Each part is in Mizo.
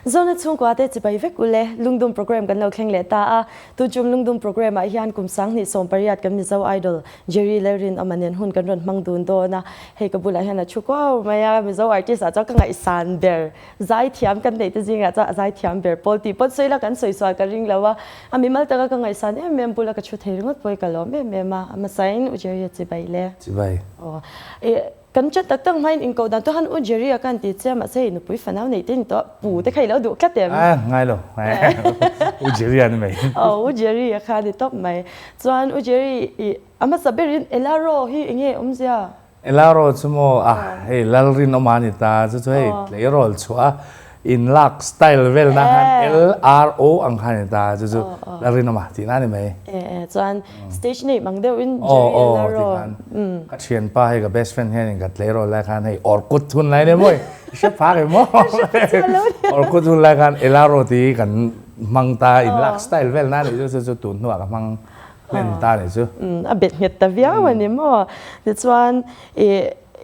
Zona chhungkua te chibai vek ule, Lungdum program kan lo thleng leh ta a. Tunchum Lungdum program ah hian kum 2018 kan Mizo Idol Jerry Lalrinawma nen hun kan rawn hmang dun dawn a. Hei ka bulah hian a thu kuau mai a, Mizo artist ah chuan ka ngaihsan ber Zaithiam kan neih te zingah chuan a zaithiam ber pawl tih pawh sawi la kan sawi sual ka ring lo a, a mimal taka ka ngaihsan em em bula ka thu thei ringawt pawh hi ka lawm em em a, a hmasain U Jerry-a chibai le. Chibai. Aw. Ih, kan chat tak tak hmain inkoh dan tuahan U Jerry-a khan ti che a, mahse hei nupui fanau neih te ni tawh, pu te kha i lo duh tlat em? A, ngai lo. U Jerry-a ni mai. Aw, U Jerry-a kha a ni tawp mai. Chuan U Jerry, ih, a hmasa berin Elaro hi eng nge awmzia? Elaro chu maw a hei Lalrinawma a ni ta chu chu hei tleirawl chhuah a inlak style vel na khan LRO ang khan a ni ta chu chu Lalrinawma tih na a ni mai. E e chuan stage name ang deuh in Jerry Elaro. Aw aw ti khan ka thianpa hei ka best friend hian in ka tleirawl lai khan hei Orkut hun lai nia maw i hre phak em maw Orkut hun lai khan Elaro tih hi kan hmang ta inlak style vel na a nih chu chu chu tun hnuah ka hmang. Hlen ta nih chu. A bet nghet ta viau a ni maw? Tichuan i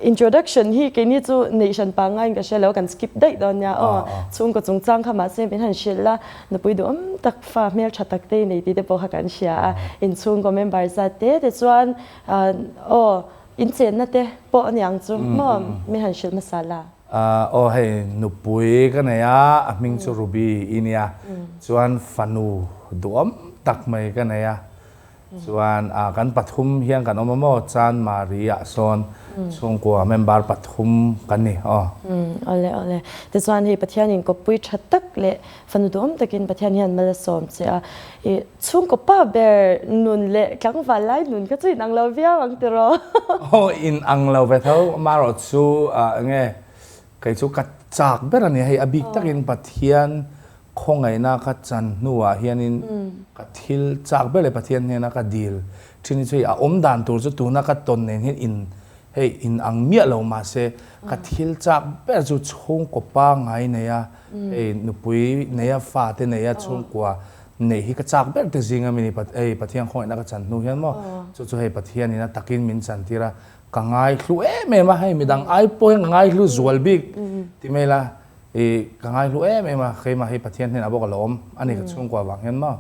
introduction hi keini chu neih hran pangaiin ka hria lo, kan skip daih dawn nia aw. Chhungkaw chungchang kha mahse min han hrilh la, nupui duhawm tak fa hmeltha tak te i nei tih te pawh kha kan hria a. Inchhungkaw member zat te tichuan aw inchenna te pawh a niang chu maw min han hrilh hmasa la. Aw hei nupui ka nei a, a hming chu Ruby i nia. Chuan fanu duhawm tak mai ka nei a. Chuan kan pathum hian kan awm a maw, Chan Mari ah sawn chhungkua member pathum kan ni aw. Awle awle. Tichuan hei Pathianin kawppui tha tak leh fanu duhawm takin Pathian hian mal a sawm che a. I chhungkaw pa ber nun leh tlangval lai nun kha chu in ang lo viau ang tiraw? Aw in ang lo ve tho, amaherawh chu enge kei chu ka chak ber a ni hei a bik takin Pathian khawngaihna ka chan hnuah hianin ka thil chak ber leh Pathian hnena ka dil thin hi chu hei a awm dan tur chu tuna ka tawn nen hian in Hei in ang miah lo mahse ka thil chak ber chu chhungkaw pangngai nei a, hei nupui nei a, fate nei a, chhungkua neih hi ka chak ber te zing a mi ni. Hei Pathian khawngaihna ka chan hnu hian maw chu chu hei Pathian in a takin min chan tir a, ka ngaihlu em em a, hei midang ai pawh hian ka ngaihlu zual bik ti mai la i ka ngaihlu em em a, keimah hi Pathian hnenah bawk a lo awm a ni ka chhungkua vang hian maw.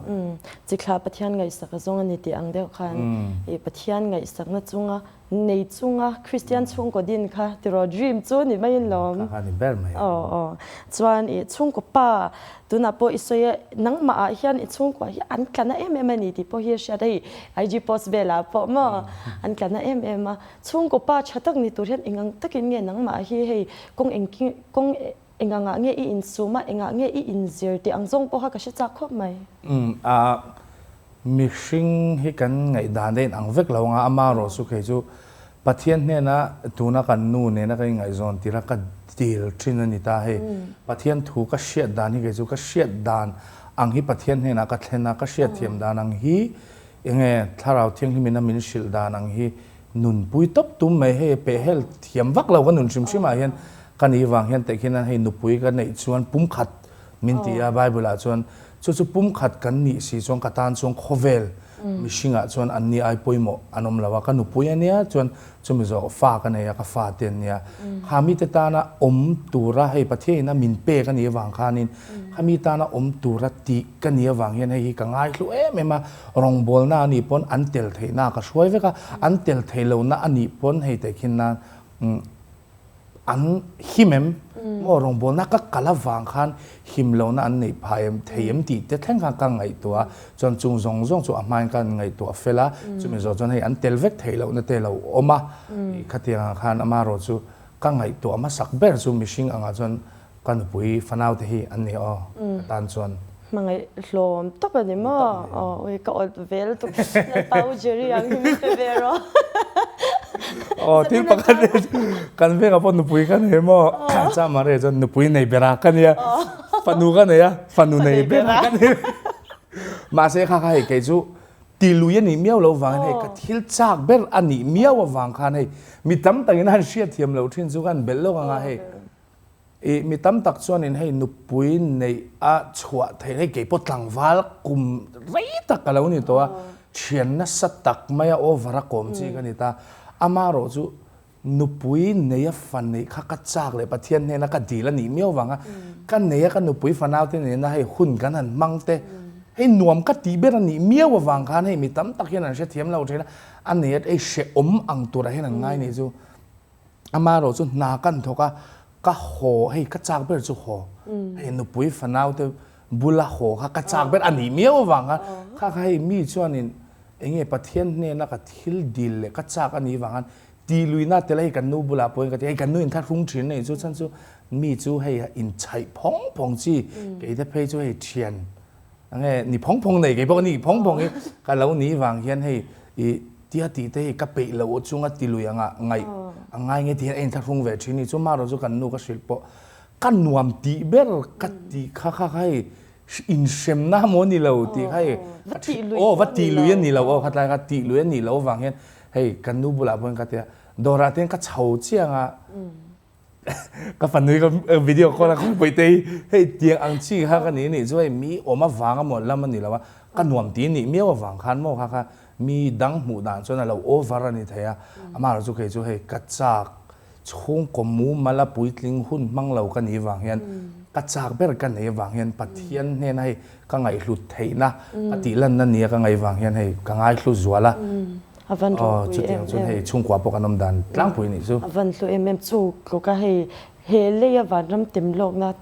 Chithla Pathian ngaihsak a zawng a ni tih ang deuh khan i Pathian ngaihsakna chunga Nei chunga Kristian chhungkaw din kha tiraw dream chu ni maiin lawm. Kha kha ni ber mai. Aw aw. Chuan i chhungkaw pa tunah pawh i sawi a, nangmah ah hian i chhungkua hi an tla na em em a ni tih pawh hi a hriat a, hei IG post velah pawh maw an tla na em em a. Chhungkaw pa tha tak ni tur hian engang takin nge nangmah hi hei kawng engkim kawng engangah nge i insum a, engah nge i inzir tih ang zawng pawh kha ka hre chak khawp mai. Umm a Mihring hi kan ngaihdan te in ang vek lo anga ama erawh chu kei chu Pathian hnena tuna kan nu nena ka ingaihzawn tirha ka dil thin a ni ta hei. Pathian thu ka hriat dan hi kei chu ka hriat dan ang hi Pathian hnenah ka thlen a, ka hriatthiam dan ang hi enge Thlarau Thianghlim ina min hrilh dan ang hi nunpui tawp tum mai hei pehhel thiam vak lo ka nun hrim hrim ah hian ka ni vang hian tehkhin hei nupui ka neih chuan pumkhat min ti a Bible ah chuan Chu chu pumkhat kan nih si chuan ka tan chuan khawvel mihringah chuan an ni ai pawimawh an awm lo a, ka nupui a nia chuan chumi zawh fa ka nei a, ka fa te an nia. Kha mite tana awm tura hei Pathianin a min pek a nih avang khanin kha mi tana awm tura tih ka nih avang hian hei hi ka ngaihlu em em a, rawngbawlna a nih pawn an tel theihna ka hruai vek a, an tel theih lohna a nih pawn hei tehkhin nan An him em? Maw rawngbawlna ka kal avang khan him lohna an neih phah em thei em tih te thleng khan ka ngaihtuah a, chuan chung zawng zawng chu a hmain ka ngaihtuah fel a, chumi zawh chuan hei an tel vek theih lohna te lo awm a, khatiang ah khan amaherawh chu ka ngaihtuah hmasak ber chu mihring angah chuan ka nupui fanau te hi an ni aw ka tan chuan. Hmangaih hlawm tawp a ni maw? Aw ui ka awt vel tuk Lalpa u Jerry ang hi min pe ve rawh. Aw thil pakhat leh chu kan vengah pawh nupui ka nei maw? Cha Maria chuan nupui nei bera ka nia, fanu ka nei a, fanu nei bera ka ni. Mahse kha kha hei kei chu ti lui a nih miau lo vangin hei ka thil chak ber a nih miau avang khan hei mi tam takin an hriatthiam loh thin chu kan belh lawk anga hei I mi tam tak chuanin hei nupui neih a chhuah theih hei keipawh tlangval kum rei tak ka lo ni tawh a, thian nasa tak maia over a kawm chi ka ni ta. Amaherawh chu Nupui neia fa neih kha ka chak leh Pathian hnena ka dil a nih miau vanga ka neia ka nupui fanaute nena hei hun kan han hmang te hei nuam ka tih ber a nih miau avang khan hei mi tam tak hian an hrethiam lo thin a, a nei a ei hrehawm ang turah hian an ngai nih chu. Amaherawh chu hna kan thawk a, ka haw hei ka chak ber chu haw hei nupui fanaute bula haw kha ka chak ber a nih miau avang khan kha kha hei mi chuanin enge Pathian hnena ka thil dil leh ka chak a nih vang khan Ti luina tel a hei kan nu bulah pawhin ka ti a, hei kan nu in thlahrung thin a nih chu chhan chu mi chu hei in chhaih phawng phawng chi kei te phei chu hei thian enge ni phawng phawng nei kei pawh ni phawng phawng hi ka lo ni vang hian hei i tia tih te hi ka peih loh chunga ti lui anga ngaih a ngai nge ti hian a inthlahrung ve thin a ni chu marawh chu kan nu ka hrilh pawh ka nuam tih ber ka tih kha kha kha hei inhremna maw ni lo tih kha hei aw va tih lui a ni lo aw khatlai kha tih lui a nih loh avang hian Hei kan nu bulah pawhin ka ti a, dawrah te hian ka chho chiang a, ka fanui ka video call a khawi te hi hei tiang ang chi kha ka ni nih chu hei mi awm avang a maw lam a ni lo a, ka nuam ti nih miau avang khan maw kha kha mi dang hmuh dan chuan a lo over a ni thei a, amaherawhchu chu kei chu hei ka chak chhungkaw mumal a puitling hun hmang lo ka nih vang hian ka chak ber ka nei avang hian Pathian hnena hei ka ngaihhlut theihna ka tih lanna nia ka ngaih vang hian hei ka ngaihlu zual a. A van ropui em em. Chutiang chuan hei chhungkua pawh kan awm dan tlangpui nih chu. A van hlu em em chu tluk a hei he leia vanram tem lawkna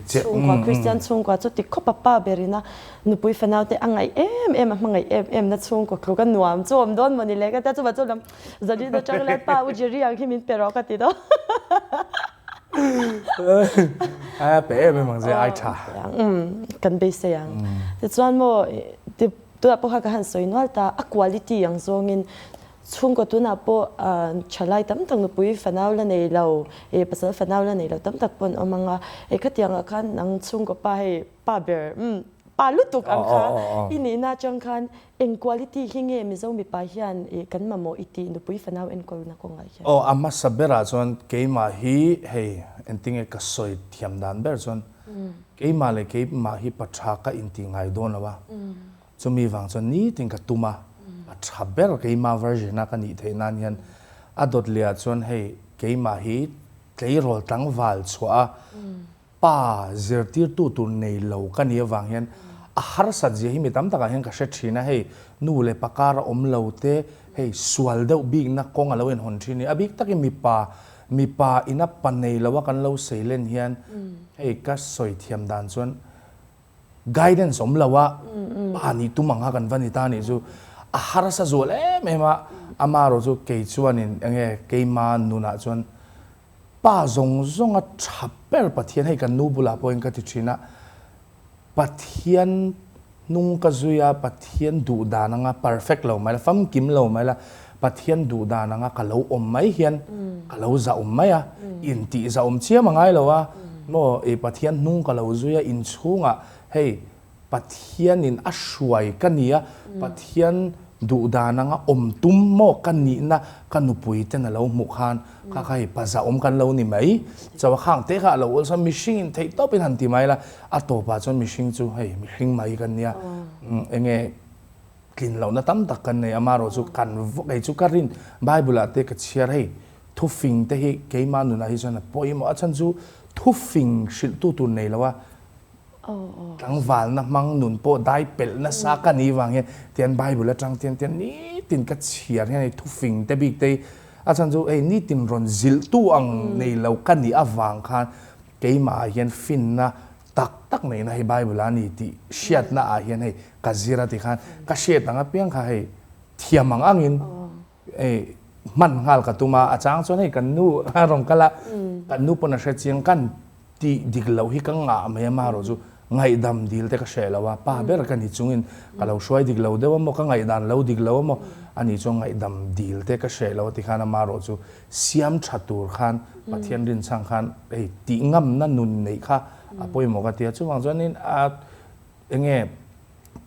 chhungkua Kristian chhungkua chu ti khawp a pa berin a nupui fanau te a ngaih em em a hmangaih em em na chhungkua tluk a nuam chu awm dawn mawni le ka tia chuvah chu lam Zalin atang hian pa u Jerry ang hi min pe rawh ka ti dawn. A pe em em ang che ai tha. Kan beisei ang. Tichuan maw Tunah pawh kha ka han sawi nual ta, a quality ang zawngin chhungkaw tunah pawh thalai tam tak nupui fanau la nei lo, eh pasal fanau la nei lo tam tak pawh an awm ang a, eh khatiangah khan nang chhungkaw pa hei pa ber umm pa lutuk ang kha i nihna atang khan eng quality hi nge Mizo mipa hian eh kan mamawh i tih nupui fanau enkawlna kawngah hian? Aw a hmasa berah chuan keimah hi hei engtinge ka sawi thiam dan ber chuan Keimah leh keimah hi pa tha ka inti ngai dawn lo a, chumi vang chuan nitin ka tum a, pa tha ber keimah version a ka nih theih nan hian a dawt leh ah chuan hei keimah hi tleirawl tlangval chhuah a, pa zirtirtu tur nei lo ka nih avang hian a harsat zia hi mi tam takah hian ka hre thin a, hei nu leh pa kar a awm lo te, hei sual deuh bikna kawng a lo inhawn thin hi, a bik takin mipa Mipa ina pa nei lo a kan lo sei len hian hei ka sawi thiam dan chuan guidance awm lo a pa nih tum ang kha kan va ni ta nih chu a harsa zual em em a, amaherawh chu kei chuanin enge keima nunah chuan pa zawng zawng a tha ber Pathian hei kan nu bulah pawhin ka ti thin a, Pathian hnung ka zui a, Pathian duh dan anga perfect lo mai la, famkim lo mai la, Pathian duh dan anga ka lo awm mai hian ka lo zahawm mai a, intih zahawm chiam a ngai lo a, maw i Pathian hnung ka lo zui a, inchhungah hei Pathianin a hruai ka ni a, Pathian duh dan anga awm tum maw ka nihna ka nupui ten a lo hmuh khan kha kha hei pa zahawm kan lo ni mai. Chaw a khang te kha a lo awlsam mihring in theih tawp in han ti mai la, a tawpah chuan mihring chu hei mihring mai kan nia enge tlin lohna tam tak kan nei amaherawh chu kan kei chu ka rin Bible ah te ka chhiar hei thufing te hi keimah nunah hi chuan a pawimawh a chhan chu thufing hrilh tu tur nei lo a tlangvalna hmang nun pawh dai pelh nasa ka nih vang hian tian Bible atang tian tian nitin ka chhiar hian hei thufing te bik te hi a chhan chu hei nitin rawn zilh tu ang nei lo ka nih avang khan keimah ah hian finna tak tak neihna hei Bible ah a ni tih hriatna ah hian hei ka zir a ti khan ka hriat ang apiang kha hei thiam ang angin hei hman nghal ka tum a, a chang chuan hei kan nu a rawn kal a, kan nu pawn a hre chiang kan tih dik loh hi ka ngah mai a marawh chu ngaihdam dil te ka hreh lo a, pa ber ka ni chungin ka lo hruai dik lo deuh a maw ka ngaihdan lo dik lo a maw ani chuan ngaihdam dil te ka hreh lo a ti khan amarawh chu siam tha tur khan Pathian rinchhang khan hei tih ngamna nun neih kha a pawimawh ka ti a, chuvang chuanin a enge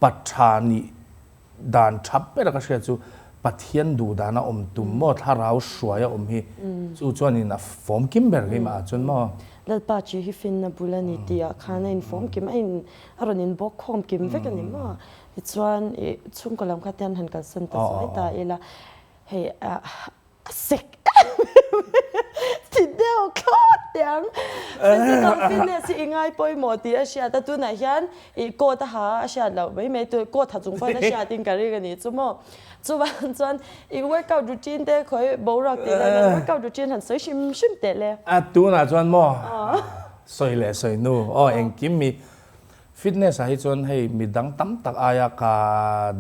pa tha nih Dan tha ber a ka hriat chu Pathian duh dan a awm tum maw, thlarau hruai a awm hi chu chuanin a fawm kim ber keimah ah chuan maw. Lalpa chi hi finna bul a ni tih ah khan a infawm kim a in a rawn inbawk khawm kim vek a ni maw. Tichuan i chhungkaw lam kha te an han kalsan ta zuai ta ila hei a sek em em. Ti deuh thlawt teh ang. Physical fitness hi i ngai pawimawh tih a hriat a, tunah hian i coat a ha a hriat loh mai mai tur coat ha chung pawhin a hriatin ka ring a nih chu maw. Chuvang chuan i workout routine te khawi boruak tih lai hian workout routine han sawi hrim hrim teh le. A tunah chuan maw sawi leh sawi nu aw engkim mi fitness ah hi chuan hei midang tam tak aia ka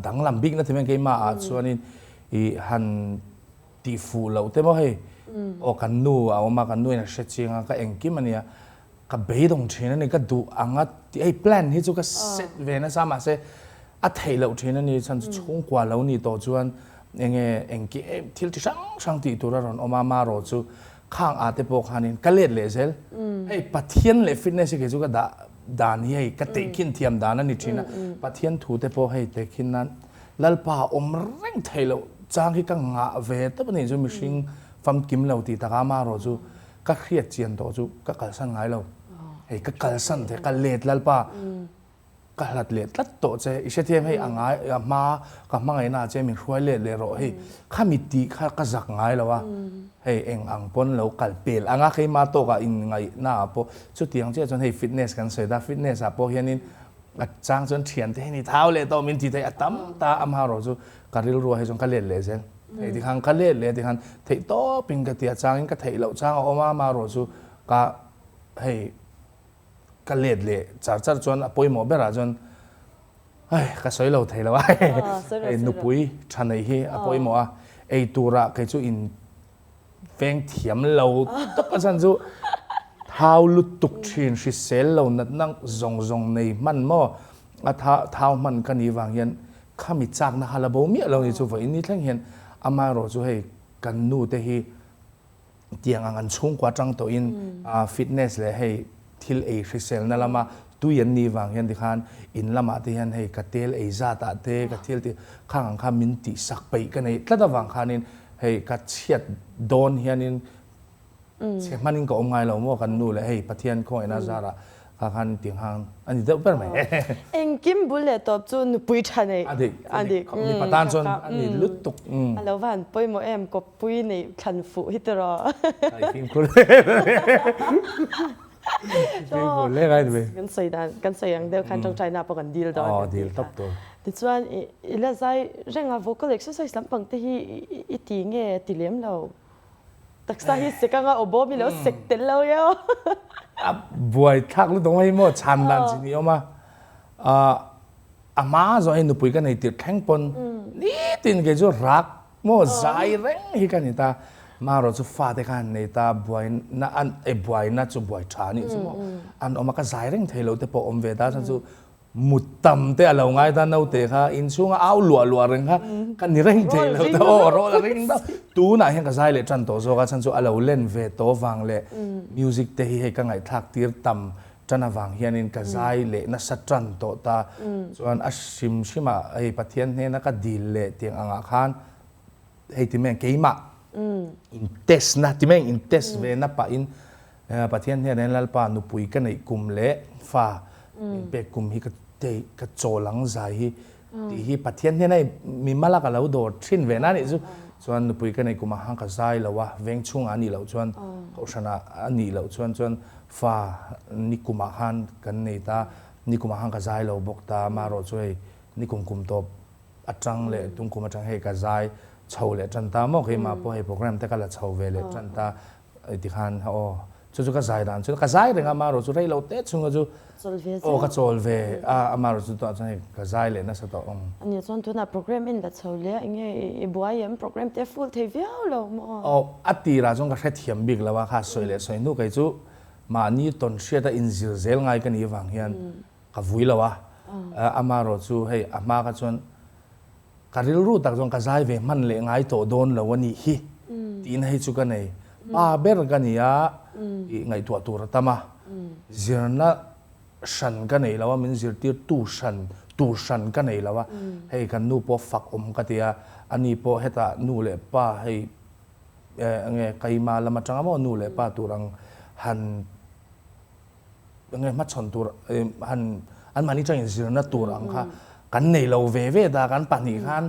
danglam bikna thim hian keimah ah chuanin i han tih fuh loh te maw hei aw kan nu a awm a kan nu in a hre chiang a ka engkim a nia ka beidawng thin a ni ka duh ang a tih hei plan hi chu ka set ve nasa mahse a theih loh thin a ni chhan chu chhungkua lo nih tawh chuan enge engki em thil chi hrang hrang tih tur a rawn awm a marawh chu khang ah te pawh khanin ka let leh zel hei Pathian leh fitness hi kei chu ka dah dan hi hei ka tehkhin thiam dan a ni thin a Pathian thu te pawh hei tehkhin nan Lalpa awm reng theih loh chang hi ka ngah ve tawp a nih chu mihring famkim lo tih takah amaherawh chu ka hriat chian tawh chu ka kalsan ngai lo. Hei ka kalsan thei ka let Lalpa ka hlat leh tlat tawh che i hrethiam hei a ngai a hma ka hmangaihna ah che min hruai let leh rawh hei khami tih kha ka zak ngai lo a hei eng ang pawn lo kal pel anga keimah tawkah inngaihna ah pawh chutiang chiah chuan hei fitness kan sawi ta fitness ah pawh hianin A chang chuan thiante hi ni thau leh tawh min ti thei a tam ta amaherawh chu ka rilru ah hi chuan ka let leh zel. Theih tikhan ka let leh tikhan theih tawpin ka ti a changin ka theih loh chang a awm a amaherawh chu ka hei ka let leh char char chuan a pawimawh berah chuan hei ka sawi lo thei lo a hei nupui tha nei hi a pawimawh a ei turah kei chu in Veng thiam lo tak a chan chu thau lutuk thin hrisel lo natna zawng zawng nei hman maw a thau hman ka nih vang hian khami chakna kha la bo miah lo ni chu vawiin ni thleng hian amaherawh chu hei kan nu te hi tiang ang an chhungkua tang tawhin fitness leh hei thil ei hriselna lama tui an nih vang hian tikhan in lamah te hian hei ka tel ei zat ah te ka thil tih khang ang kha min tih sak peih ka nei tlat avang khanin hei ka chhiat dawn hianin chhe hmanin ka awm ngai lo maw kan nu leh hei Pathian khawngaihna zarah kha khan tinghang a ni deuh ber mai. Engkim bul leh tawp chu nupui tha nei a dik a dik mipa tan chuan a ni lutuk. A lo va han pawimawh em kawppui neih thlan fuh hi tiraw. Ai fimkhur fimkhur hle ngai ni mai. Kan sawi dan kan sawi ang deuh khan tawngtaina pawh kan dil dawn. Aw dil tawp tur. Tichuan i la zai reng a vocal exercise lampang te hi i ti nge ti lem lo? Taksa hi sek anga aw bawm i lo sek tel lo eo. A buai thlak lutuk mai maw chhan dan chi ni awm a. A hma zawh hei nupui ka nei tirh thleng pawn nitin kei chu rak maw zai reng hi ka ni ta. Marawh chu fate kha an nei ta buaina an e buaina chu buai tha anih chu maw an awm a ka zai reng thei lo te pawh awm ve ta chuan chu Mut tam te a lo ngai ta naute kha inchhunga au luah luah reng kha ka ni reng thei lo ta aw rawl a ring deuh. Tunah hian ka zai leh tan tawh zawk a chhan chu a lo len ve tawh vang leh music te hi hei ka ngaihthlak tir tam tan avang hianin ka zai leh nasa tan tawh ta. Chuan a hrim hrimah hei Pathian hnena ka dil leh tiang angah khan hei ti mai ang keimah in test na ti mai ang in test ve na pahin Pathian hnenah hian Lalpa nupui ka neih kum leh fa min pek kum hi ka tei ka chawl ang zai hi tih hi Pathian hnena mi mala ka lo dawr thin ve na nih chu chuan nupui ka neih kumah khan ka zai lo a veng chhungah a nih loh chuan kohhranah a nih loh chuan chuan fa ni kumah khan kan nei ta ni kumah khan ka zai lo bawk ta amaherawh chu hei ni kum kum tawp atang leh tungkum atang hei ka zai chho leh tan ta maw keimah pawh hei program te ka la chho ve leh tan ta tikhan aw chu chu ka zai dan chu ka zai reng a amaherawh chu rei lo te chhunga chu aw ka chawl ve a amaherawh chu tunah chuan hei ka zai leh nasa tawh ang. Ania chuan tunah program in la chho leh enge i buai em program te full thei viau lo maw? Aw a tirah chuan ka hrethiam bik lo a kha sawi leh sawi hnu kei chu mahni tawn hriata inzir zel ngai ka nih avang hian Ka vui lo a, amaherawh chu hei a hma kha chuan ka rilru tak chuan ka zai ve hman leh ngai tawh dawn lo a nih hi tihna hi chu ka nei. Pa ber ka ni a, ih ngaihtuah tur a tam a, zirna hran ka nei lo a, min zirtir tu hran tur hran ka nei lo a, hei kan nu pawh fak awm ka ti a, ani pawh hetah nu leh pa hei enge keima lam atanga maw nu leh pa tur ang han Enge hmachhawn tur han anmahni changin zirna tur ang kha kan nei lo ve ve ta kan pahnih khan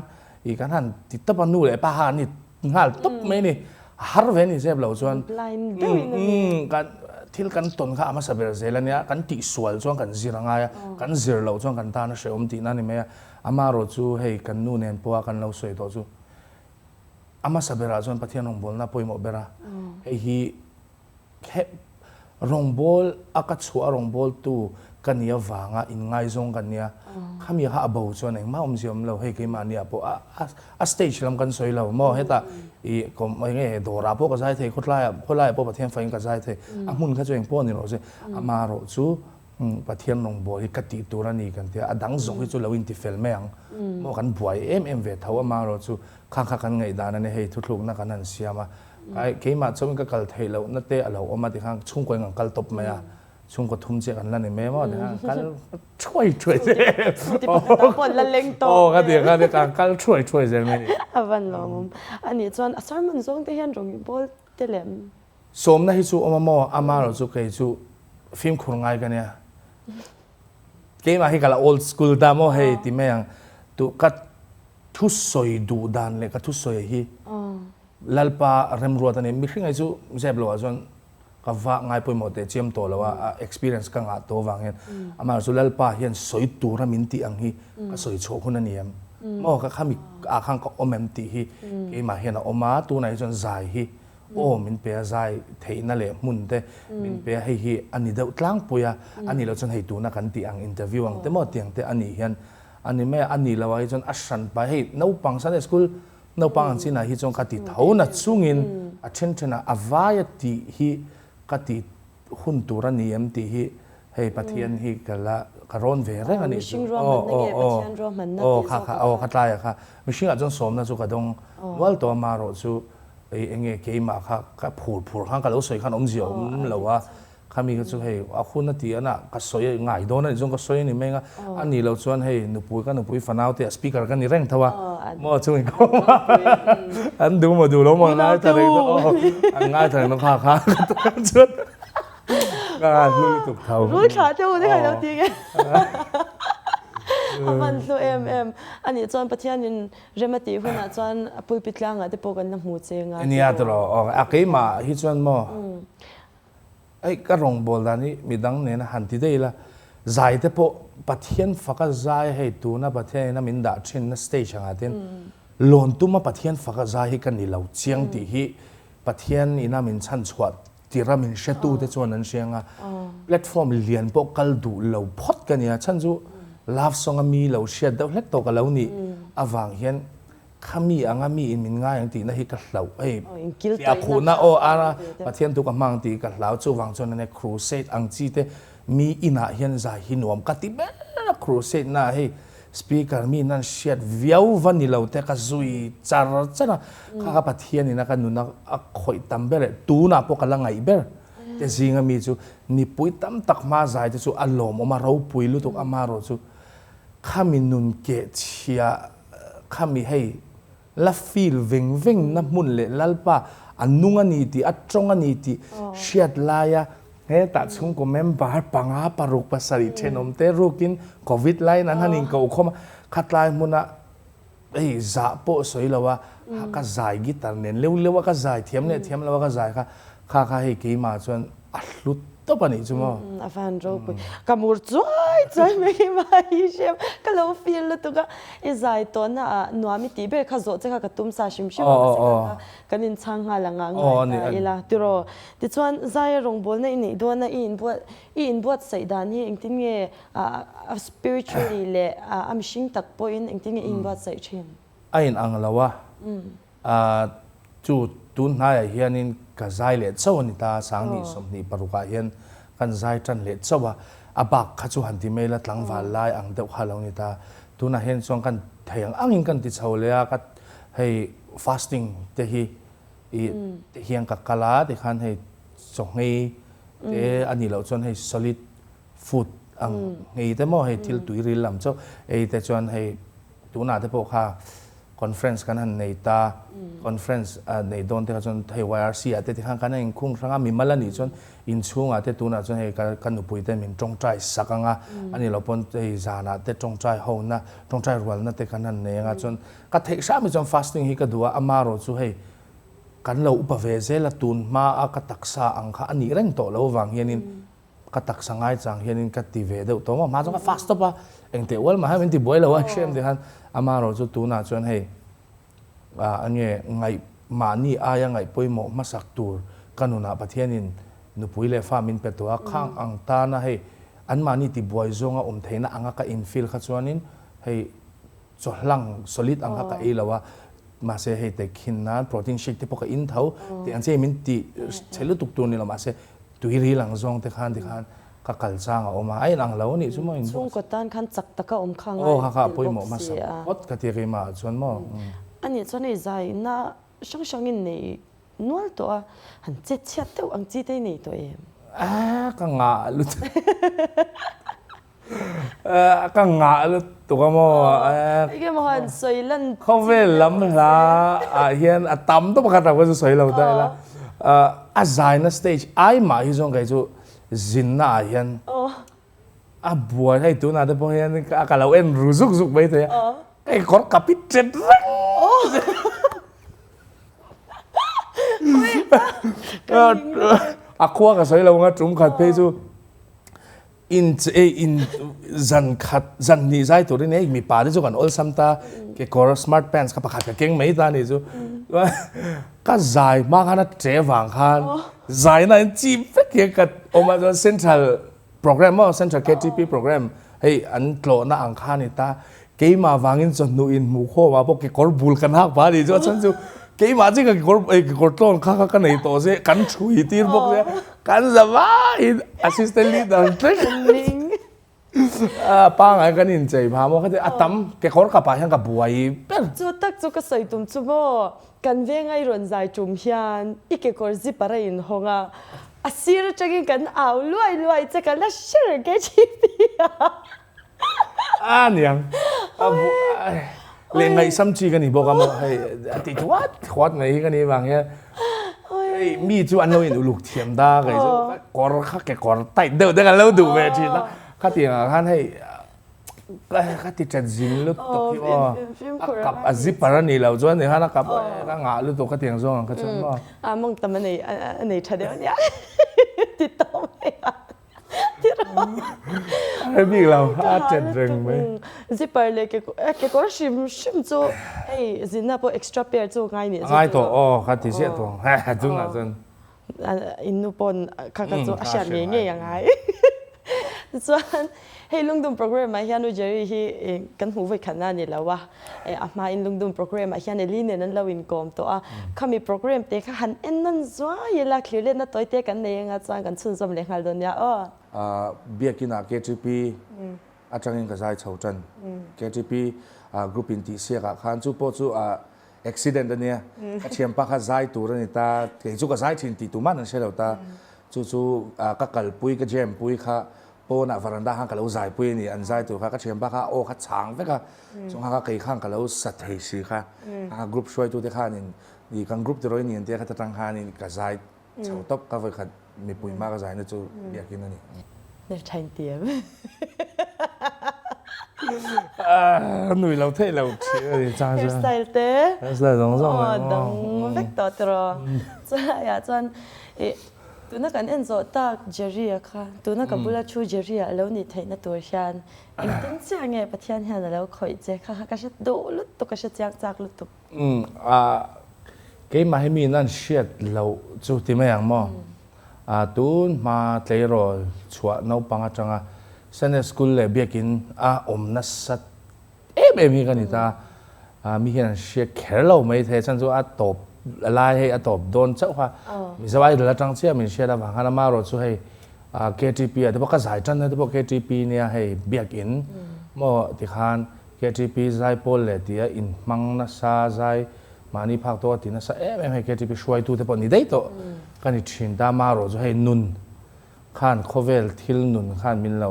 i kan han ti tawp a nu leh pa kha an ni nghal tawp mai a ni. A har ve ni zep lo chuan kan thil kan tawn kha a hmasa ber zel a nia, kan tihsual chuan kan zir a ngai a, kan zir loh chuan kan tan a hrehawm tihna a ni mai a. Amaherawh chu hei kan nu nen pawha kan lo sawi tawh chu a hmasa berah chuan Pathian rawngbawlna a pawimawh ber a, hei hi He rawngbâwl a ka chhuah a rawngbâwltu ka nih avânga inngaizawng kan nia, khami kha a bo chuan engmah awmzia awm lo, hei keimahniah pawh a a stage lam kan sawi lo maw, hetah ih kawm eng nge dawrah pawh ka zai thei, khawtlaiah khawlaiah pawh Pathian fakin ka zai thei, a hmun kha chu engpawh ni rawh se, amaherawh chu Pathian rawngbâwl hi ka tih tur a ni kan tia, a dang zawng hi chu lo intifel mai ang maw, kan buai em em ve tho, amaherawh chu khang kha kan ngaihdan a nia, hei thuthlukna kan han siam a. Ai, keimah chauhin ka kal theih lohna te a lo awm a tikhan chhungkaw in kan kal tawp mai a, chhungkaw thum chiah kan la ni mai maw tikhan kal thuai thuai zel. Ti pakhat ah pawh la leng tawp. Aw ka ti khan kan kal thuai thuai zel mai ni. A van lawmawm. Anih chuan a sermon zawng te hian rawng i bawl te lem. Sawmna hi chu awm a maw, amaherawh chu kei chu fimkhur ngai ka nia. Keimah hi ka la old school ta maw hei ti mai ang. Tu ka thusawi duh dan leh ka thusawi hi Lalpa remruat a ni. Mihring hi chu zep lo ah chuan ka va ngai pawimawh teh chiam tawh lo a, a experience ka ngah tawh avang hian amaherawhchu Lalpa hian sawi tura min tih ang hi ka sawi chhuah hun a ni em? Maw ka khami ah khan ka awm em tih hi keimah hian a awm a, tunah hi chuan zai hi aw min pe a, zai theihna leh hmun te min pe a, hei hi a ni deuh tlangpui a, a nih loh chuan hei tuna kan tih ang interview ang te maw tiang te a nih hian a ni mai a, a nih loh ah hi chuan a hran pai hei naupang Sunday school Naupang ang chinah hi chuan ka ti tho na chungin a then thenah a vai a tih hi ka tih hun tur a ni em tih hi hei Pathian hi ka la ka rawn ve reng a nih chu. Aw aw aw aw kha kha aw kha tlaiah kha mihringah chuan sawmna chu ka dawng nual tawh a marawh chu eng nge keimah kha ka phur phur khan ka lo sawi khan awmzia awm lo a. Khami kha chu hei a hun a ti a na ka sawi ngai dawn a nih chuan ka sawi a ni mai ang a, a nih loh chuan hei nupui ka nupui fanau te ah speaker ka ni reng tho a, maw chung in kawm a, an duh maw duh lo maw an ngaithla reng tho aw, an ngaithla reng tho kha kha ka tan chuan ka han hlu lutuk tho. Rul thlah te u te kha ilo ti nge a van hlu em em a nih chuan Pathianin rem a tih hunah chuan pulpit tlangah te pawh kan la hmu cheng a. Nia tawh aw a keimah hi chuan maw Hei ka rawngbâwl dan hi midang nena han ti daih ila, zai te pawh Pathian faka zai hei tuna Pathian ina min dah thinna stage angah te hian lawn tuma Pathian faka zai hi ka ni lo chiang tih hi Pathian ina min chhan chhuah tira min hretu te chuan an hria anga platform lian pawh kal duh lo phawt ka nia chhan chu love song a mi lo hriat deuh hlek tawh ka lo nih avang hian Khami anga mi in min ngai ang tihna hi ka hlauh hei fiah khuhna aw ara Pathian thu ka hmang tih ka hlau chuvang chuan ania crusade ang chi te mi inah hian zai hi nuam ka ti ber a crusade na hei speaker mi nan hriat viau va ni lo te ka zui char char a kha ka Pathian ina ka nuna a khawih tam ber leh tunah pawh ka la ngaih ber te zinga mi chu mipui tam tak hma zai te chu a lawmawm a ropui lutuk amaherawh chu khami nun keh chhia Khami hei la feel veng veng na hmun leh Lalpa a nung a ni tih, a tawng a ni tih hriat laia hetah chhungkaw member panga paruk pasarih thenawm te rukin Covid laiin an han inkohkhawm a, khatlai hmuna hei zah pawh sawi lo a, ka zai guitar nen leu leu a ka zai thiam leh thiam lo a ka zai kha, kha kha hei keimah chuan a hlut tawp a nih chu maw? A van ropui. Ka mur chuai chuai mai hi mai hi hrem ka lo feel lutuk a. I zai tawhna ah nuam i tih ber kha zawh che kha ka tum sa hrim hrim a mahse kha kha kan inchhang nghal ang ah ngai ta ila tiraw. Tichuan zaia rawngbawlna i neih dawn a i inbuat i inbuatsaih dan hi engtin nge a spiritually leh a mihring tak pawhin engtin nge i inbuatsaih thin? A in ang lo a. Chu tun hnaiah hianin ka zai leh chauh a ni ta, Sanghnih 26 ah hian kan zai tan leh chauh a, a bak kha chu han ti mai ila tlangval lai ang deuh kha a lo ni ta. Tunah hian chuan kan thei ang angin kan ti chho leh a, ka hei fasting te hi ih te hian ka kal a tikhan hei chawnghei te a nih loh chuan hei solid food ang nghei te maw hei thil tui ril lam chauh ei te chuan hei tunah te pawh kha Conference kan han nei ta, conference nei dawn te kha chuan hei YRC ah te tikhan kan inkhung hrang a, mimal a nih chuan inchhungah te tunah chuan hei ka nupui te min tawngtai sak ang a, a nih loh pawn hei zanah te tawngtai ho na, tawngtai rualna te kan han nei ang a, chuan ka theih hram hi chuan fasting hi ka duh a, amaherawh chu hei. Kan lo upa ve zel a, tun hma a ka taksa ang kha a nih reng tawh lo avang hianin ka taksa ngaichang hianin ka ti ve deuh tawh maw. Hma chuan ka fast tawp a, engteh ual mah hian min ti buai lo a hriam ti khan amaherawh chu tunah chuan hei a nge ngaih mahni aia ngaih pawimawh hmasak tur ka nunah Pathianin nupui leh fa min pe tawh a, khang ang tana hei anmahni ti buai zawnga awm theihna anga ka infil kha chuanin hei chawhlang solid ang kha ka ei lo a, mahse hei te khin nan protein shake te pawh ka in tho tih ang chiah min ti chhe lutuk tur ni lo mahse tui ril ang zawng te khan tikhan ka kal chang a awm a, a inang lo a nih chu maw in Chhungkaw tan khan chak taka awm kha ngai kha kha pawimawh hmasa phawt ka ti a keimah ah chuan maw. A nih chuan hei zaina hrang hrang in nei nual tawh a, han chet chhiat deuh ang chi te i nei tawh em? A ka ngah lutuk. Ka ngah lutuk a maw? Enge maw han sawi lan Khawvel lam hla ah hian a tam tawp pakhat ah pawh chu sawi lo ta ila. A zaina stage ai mah hi chuan kei chu zinna ah hian a buai hei tunah te pawh hian ka lo en ru zuk zuk mai thei a. Ka kawr ka pit ṭet reng. A khua ka sawi lo anga tum khat phei chu In in zan khat zan hnih zai turin hei mipa te chu kan awlsam ta kekawr smart pants kha pakhat ka keng mai ta a nih chu ka zai hma khan a che vang khan zaina in chip vek hian ka awm a chuan central program maw central KTP program hei an tlawhna ang kha a ni ta keimah vangin chawhnu in hmuh khawm ah pawh kekawr bul kan hak pah a nih chu a chhan chu keimah chiah ka kekawr kekawr tlawn kha kha ka nei tawh se kan thui tir bawk se kan za vaiin assistant leader thleng a pangai kan inchei phah maw khatia a tam kekawr kap ah hian ka buai ber. Chu tak chu ka sawi tum chu maw kan venga i rawn zai tum hian i kekawr zipper a inhawng a a sir atangin kan au luai luai che ka la hre reng KGP a. A niang. A bu leh ngaihsam chi ka ni bawk a maw hei a ti thuat thuat mai hi ka ni vang hian hei mi chu an lo in uluk thiam da kei chu kawr kha ke kawr tight deuh te kan lo duh ve thin a khatiang ah khan hei ka ti chat zin lutuk hi maw a kap a zipper a nih loh chuan ni khan a kap ka ngah lutuk khatiang zawng ang kha chuan maw a mawngtam a nei a nei tha deuh a nia ti tawh mai a. Hre bik lo, a tet reng mai. Zipper leh kekawr hrim hrim chu hei zinna pawh extra pair chu ngai nih chu. Ngai tawh aw ka ti ziah tawh tunah chuan. In nu pawn kha kha chu a hriat ngei ngei a ngai. Tichuan hei lungdum program ah hian U Jerry hi kan hmuh vawi khatna a ni lo a, a hmain lungdum program ah hian Eli nen an lo inkawm tawh a, khami program te kha han en nawn zuai ila thlir letna tawi te kan nei anga chuan kan chhunzawm leh nghal dawn nia aw. Biakina KTP atangin ka zai chho tan. KTP group in tih siak ah khan chu pawh chu accident a nia. Ka thianpa kha zai tur a ni ta, kei chu ka zai thin tih tuman an hre lo ta. Chu chu ka kalpui ka jam pui kha Pawnah varanda khan ka lo zaipui a ni, an zai tur kha ka thianpa kha a aw kha chang vek a, chung kha kha kei khan ka lo sa thei si kha, a group hruaitute khanin ih kan group tirawi ni an tia kha ta tang khanin ka zai chho tawp ka vawikhat mipui hma ka zaina chu biakin a ni. Hmeltha in ti em? Nui lo theih lo thin a ni chang chuan. Hairstyle te. Hairstyle zawng zawng aw dang vek tawh tiraw. Chulaiah chuan ih Tuna kan en zawh tak Jerry-a kha, tuna ka bula thu Jerry-a a lo nih theihna tur hian engtin chiah nge Pathian hian a lo khawih che kha kha ka hre duh lutuk, ka hre chiang chak lutuk. Umm a keimah hi mi nan hriat loh chu ti mai ang maw? A tun hma tleirawl chhuah naupang atanga Sunday School leh Biakin a awm nasa em em hi ka ni ta a, mi hian an hria kher lo mai thei a chhan chu a tawp lai hei a tawp dawn chauh kha Mizo Idol atang chiah min hriat avang khan amaherawh chu hei KTP ah te pawh ka zai tan na te pawh KTP nia hei biakin maw tikhan KTP zai pawl leh tia inhmang nasa zai mahni phak tawh a ti nasa em em hei KTP hruaitu te pawh ni daih tawh ka ni thin ta amaherawh chu hei nun khan khawvel thil nun khan min lo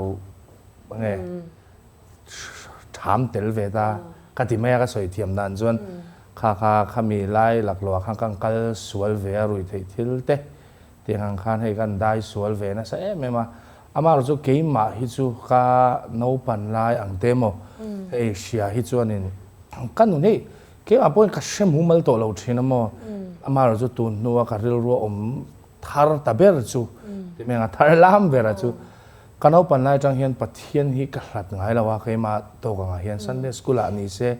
nge Tham tel ve ta ka ti mai a, ka sawi thiam dan chuan kha kha khami lai laklawh ah khan kan kal sual ve a rui theih thil te tiang ang khan hei kan dai sual ve nasa em em a, amaherawh chu keimah hi chu ka naupan lai ang te maw hei hria hi chuanin ka nun hei keimah pawhin ka hre mumal tawh lo thin a maw. Amaherawhchu tun hnua ka rilru a awm thar ta ber chu ti mai ang a thar lam bera chu ka naupan lai atang hian Pathian hi ka hlat ngai lo a keimah tawk angah hian Sunday school ah ni se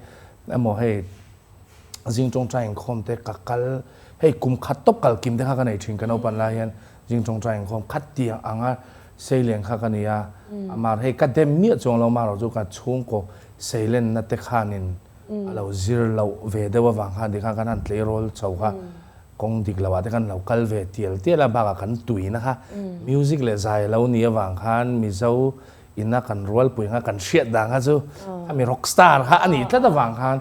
emaw hei zing tawngtai inkhawm te ka kal hei kum khat tawp kal kim te kha ka nei thin ka naupan lai hian zing tawngtai inkhawm khat tiang anga seilen kha ka ni a amar hei ka dem miah chuang lo marawh chu ka chhungkaw seilenna te khanin a lo zir loh ve deuh avang khan tikhan kan han tleirawl chho kha kawng dik loh ah te khan lo kal ve tial tial a bakah kan tuina kha music leh zai a lo nih avang khan Mizo ina kan rualpui kha kan hriat dan kha chu khami rock star kha a nih tlat avang khan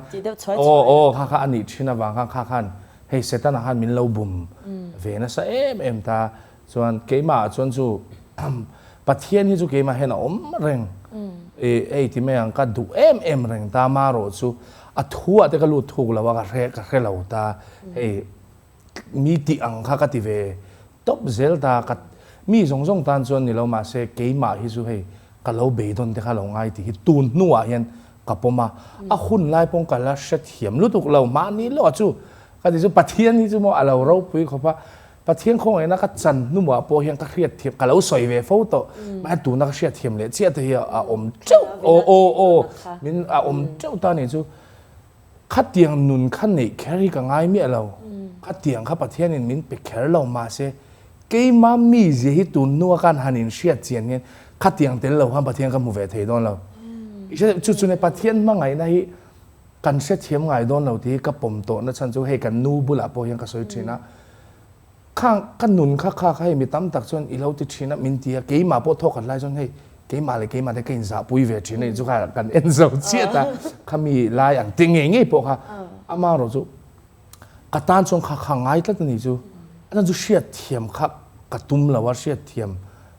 aw aw kha kha a nih thin avang khan kha khan hei Setana khan min lo bum ve nasa em em ta Chuan keimah ah chuan chu Pathian hi chu keimah hian a awm reng. I ei ti mai ang ka duh em em reng ta marawh chu a thu ah te ka lut thuk lo a ka hre ka hre lo ta. Hei mi tih ang kha ka ti ve tawp zel ta ka mi zawng zawng tan chuan ni lo mahse keimah hi chu hei ka lo beidawn te kha lo ngai tih hi tun hnuah hian ka pawm a. A hun lai pawng ka la hrethiam lutuk lo mahni lo ah chu ka ti chu Pathian hi chu maw a lo ropui khawp a. Pathian khawngaihna ka chan hnumah pawh hian ka hriatthiam, ka lo sawi ve fo tawh. Mahse tuna ka hriatthiam leh chiah te hi a awm teuh, aw aw aw, min a awm teuh ta nih chu. Khatiang nun kha neih kher hi ka ngai miah lo. Khatiang kha Pathianin min pe kher lo mahse keima mizia hi tun hnua khan han inhriat chian hian khatiang tel lo khan Pathian ka hmu ve thei dawn lo. Chu chu Pathian hmangaihna hi Kan hrethiam ngai dawn lo tih hi ka pawm tawh na chhan chu hei kan nu bulah pawh hian ka sawi thin a, khang ka nun kha kha kha hei mi tam tak chuan i lo ti thin a min ti a, keimah pawh thawk khat lai chuan hei keimah leh keimah te ka inzahpui ve thin a nih chu kha kan en zo chiat a, khami lai ang ti ngei ngei pawh kha amaherawh chu ka tan chuan kha kha ngai tlat a nih chu, a chhan chu hriatthiam kha ka tum lo a hriatthiam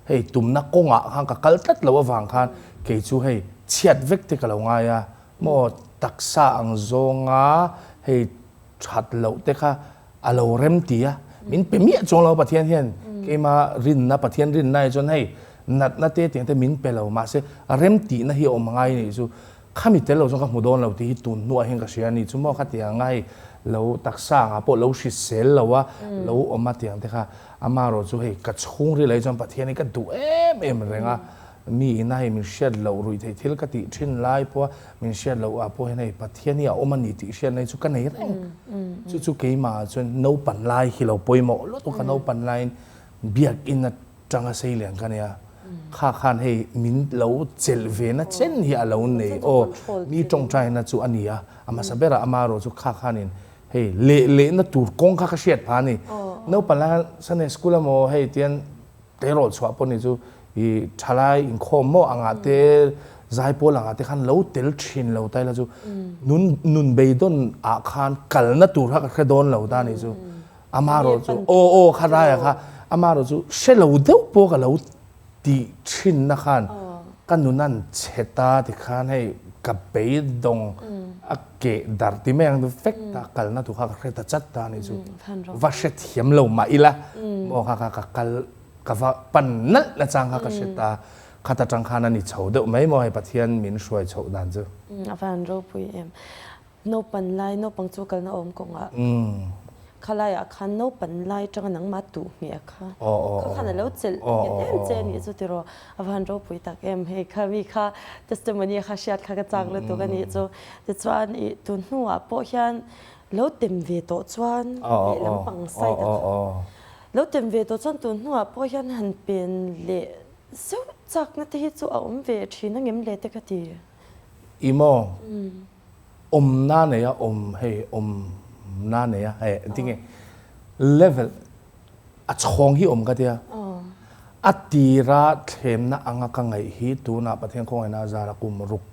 hei tumna kawngah khan ka kal tlat loh avang khan kei chu hei chhiat vek te ka lo ngai a. Maw taksa ang zawnga hei that loh te kha a lo rem ti a, min pe miah chuang lo Pathian hian keima rinna Pathian rinna hi chuan hei natna te tiang te min pe lo mahse rem tihna hi a awm ngai nih chu khami tel lo chuan ka hmu dawn lo tih hi tun hnuah hian ka hria a ni chu maw khatiang anga hei lo taksa angah pawh lo hrisel lo a lo awm a tiang te kha amaherawh chu hei ka chhungril ah hi chuan Pathian hi ka duh em em reng a. Mi ina hei min hriat loh ruih theih thil ka tih thin lai pawha min hriat loh ah pawh hian hei Pathian hi a awm a ni tih hriatna hi chu ka nei reng. Chu chu keimah ah chuan naupan lai hi lo pawimawh lutuk a, naupan laiin biakinn atanga sei lian ka nia. Kha khan hei min lo chelh ve na chen hi a lo nei aw, mi tawngtaina chu a ni a, a hmasa berah amaherawh chu kha khanin hei leh lehna tur kawng kha ka hriat phah a ni. Naupan lai khan Sunday school emaw hei tian Tleirawl chhuah pawh ni chu i thalai inkhawm maw angah te zaipawl angah te khan lo tel thin lo ta ila chu nun nun beidawn ah khan kalna tur kha ka hre dawn lo ta ni chu amaherawh chu aw aw kha raia kha amaherawh chu hre lo deuh pawh ka lo tih thin na khan ka nun an chhe ta tikhan hei ka beidawng a keh darh ti mai ang vek ta kalna tur kha ka hre ta chat ta a nih chu va hre thiam lo mah ila maw kha kha ka kal ka va pan nalh na chang kha ka hre ta khat atang khan a ni chho deuh mai maw hei Pathian min hruai chhoh dan chu. A va han ropui em. Naupan lai naupang chu kalna awm kawngah Khalai ah khan naupan lai atanga nangmah tuh hmiah kha kha khan a lo chelh nghet em che anih chu tiraw a van ropui tak em hei kha mi kha testimony kha hriat kha ka chak lutuk anih chu tichuan ih tun hnuah pawh hian lo tem ve tawh chuan lehlam pang side ah kha lo tem ve tawh chuan tun hnuah pawh hian han pen leh zeuh chakna te hi chu a awm ve thin angem le te ka ti. I maw? Awmna nei a awm hei awmna nei a hei engtin nge level a chhawng hi awm ka tia a tira thlemna anga ka ngaih hi tunah Pathian khawngaihna a zara kum ruk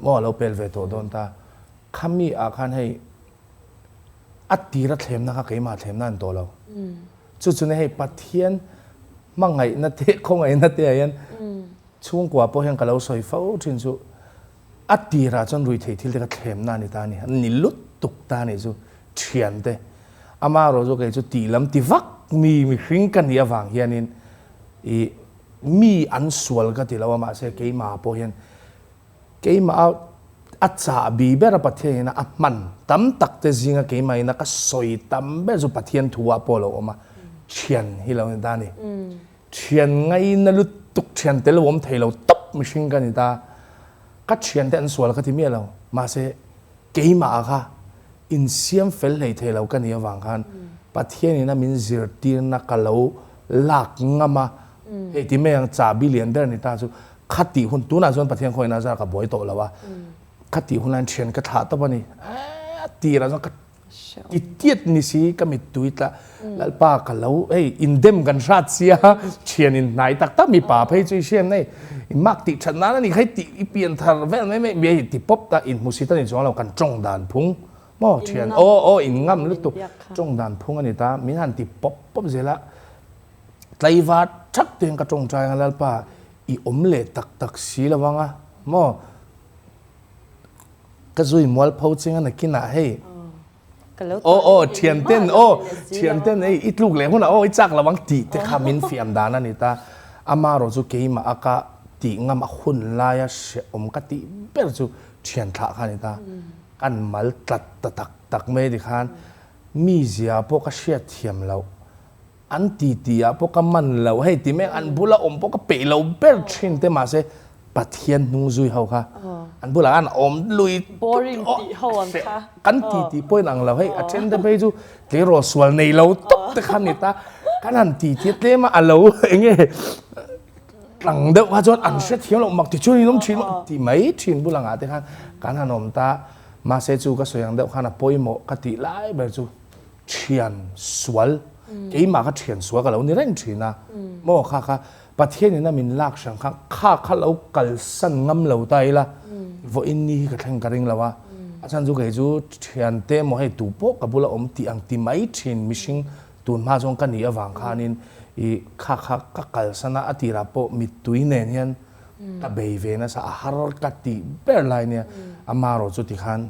maw a lo pel ve tawh dawn ta khami ah khan hei a tira thlemna kha keimah thlemna an tawh lo chu chu hei Pathian hmangaihna te khawngaihna te ah hian chhungkua pawh hian ka lo sawi fo thin chu A tirah chuan ruihtheih thil te kha thlemna a ni ta a ni, an ni lutuk ta a nih chu thiante. Amaherawh chu kei chu tih lam ti vak mi mihring ka nih avang hianin ih mi an sual ka ti lo a mahse keimah pawh hian keimah a A chahbi bera Pathian ina a hman tam tak te zinga keimah ina ka sawi tam ber chu Pathian thu ah pawh a lo awm a, thian hi lo ni ta a ni. Thian ngaina lutuk thian tel awm thei lo tawp mihring ka ni ta. Ka thian te an sual ka ti miah lo, mahse keimah ah kha insiam fel hlei thei lo ka nih avang khan Pathian ina min zirtirna ka lo lak ngam a, hei ti mai ang chahbi lian ber ni ta chu Khatih hun, tunah chuan Pathian khawiin a zar ka buai tawh lo a, khatih hun laiin thian ka thlah tawp a ni. A tirah chuan ka ti tiat ni si, ka mittui tla, Lalpa ka lo, hei indem kan hrat sia, thian in hnai tak tak mipa phei chu i hriat nei, i mak tih that nan a ni kha i tih i pian thar vel mai mai, mi ti pawp ta, inhmusit a ni chuang lo, kan tawng dan phung maw thian, aw aw in ngam lutuk, tawng dan phung a ni ta, min han ti pawp pawp zel a. Tlaivar thak te hian ka tawngtai anga Lalpa i awm leh tak tak si lo anga maw ka zui mual pho ching a nakinah hei aw aw thian ten aw thian ten hei i tluk leh hunah aw i chak lo ang tih te kha min fiam dan a ni ta amarawh chu keimah a ka tih ngam a hun laia hrehawm ka tih ber chu thian thlah kha a ni ta kan mal tlat ta tak tak mai tikhan mi zia pawh ka hriat thiam loh. An ti ti ah pawh ka man lo, hei ti mek an bula awm pawh ka peih lo ber thin te mahse Pathian hnung zui ho kha an bulah khan awm lui Boring tih ho ang kha. Kan ti ti pawh in ang lo, hei a then te phei chu tleirawl sual nei lo tawp te kha ni ta, kan han ti ti a tlem a a lo enge tlang deuh kha chuan an hrethiam loh mak ti chuan in awm thin ti mai thin bulah ngah te khan kan han awm ta, mahse chu ka sawi ang deuh khan a pawimawh ka tih lai ber chu. Thian sual, keimah kha thian sual ka lo ni reng thin a, maw kha kha Pathian in a min lak hrang kha kha kha lo kalsan ngam lo ta ila vawiin ni hi ka thleng ka ring lo a, a chhan chu kei chu thian te emaw hei tu pawh ka bula awm tih ang ti mai thin mihring tun hma chuan ka nih avang khanin i kha kha ka kalsan a, a tirah pawh mittui nen hian ka bei ve nasa a har ka tih ber lai nia, amarawh chu tikhan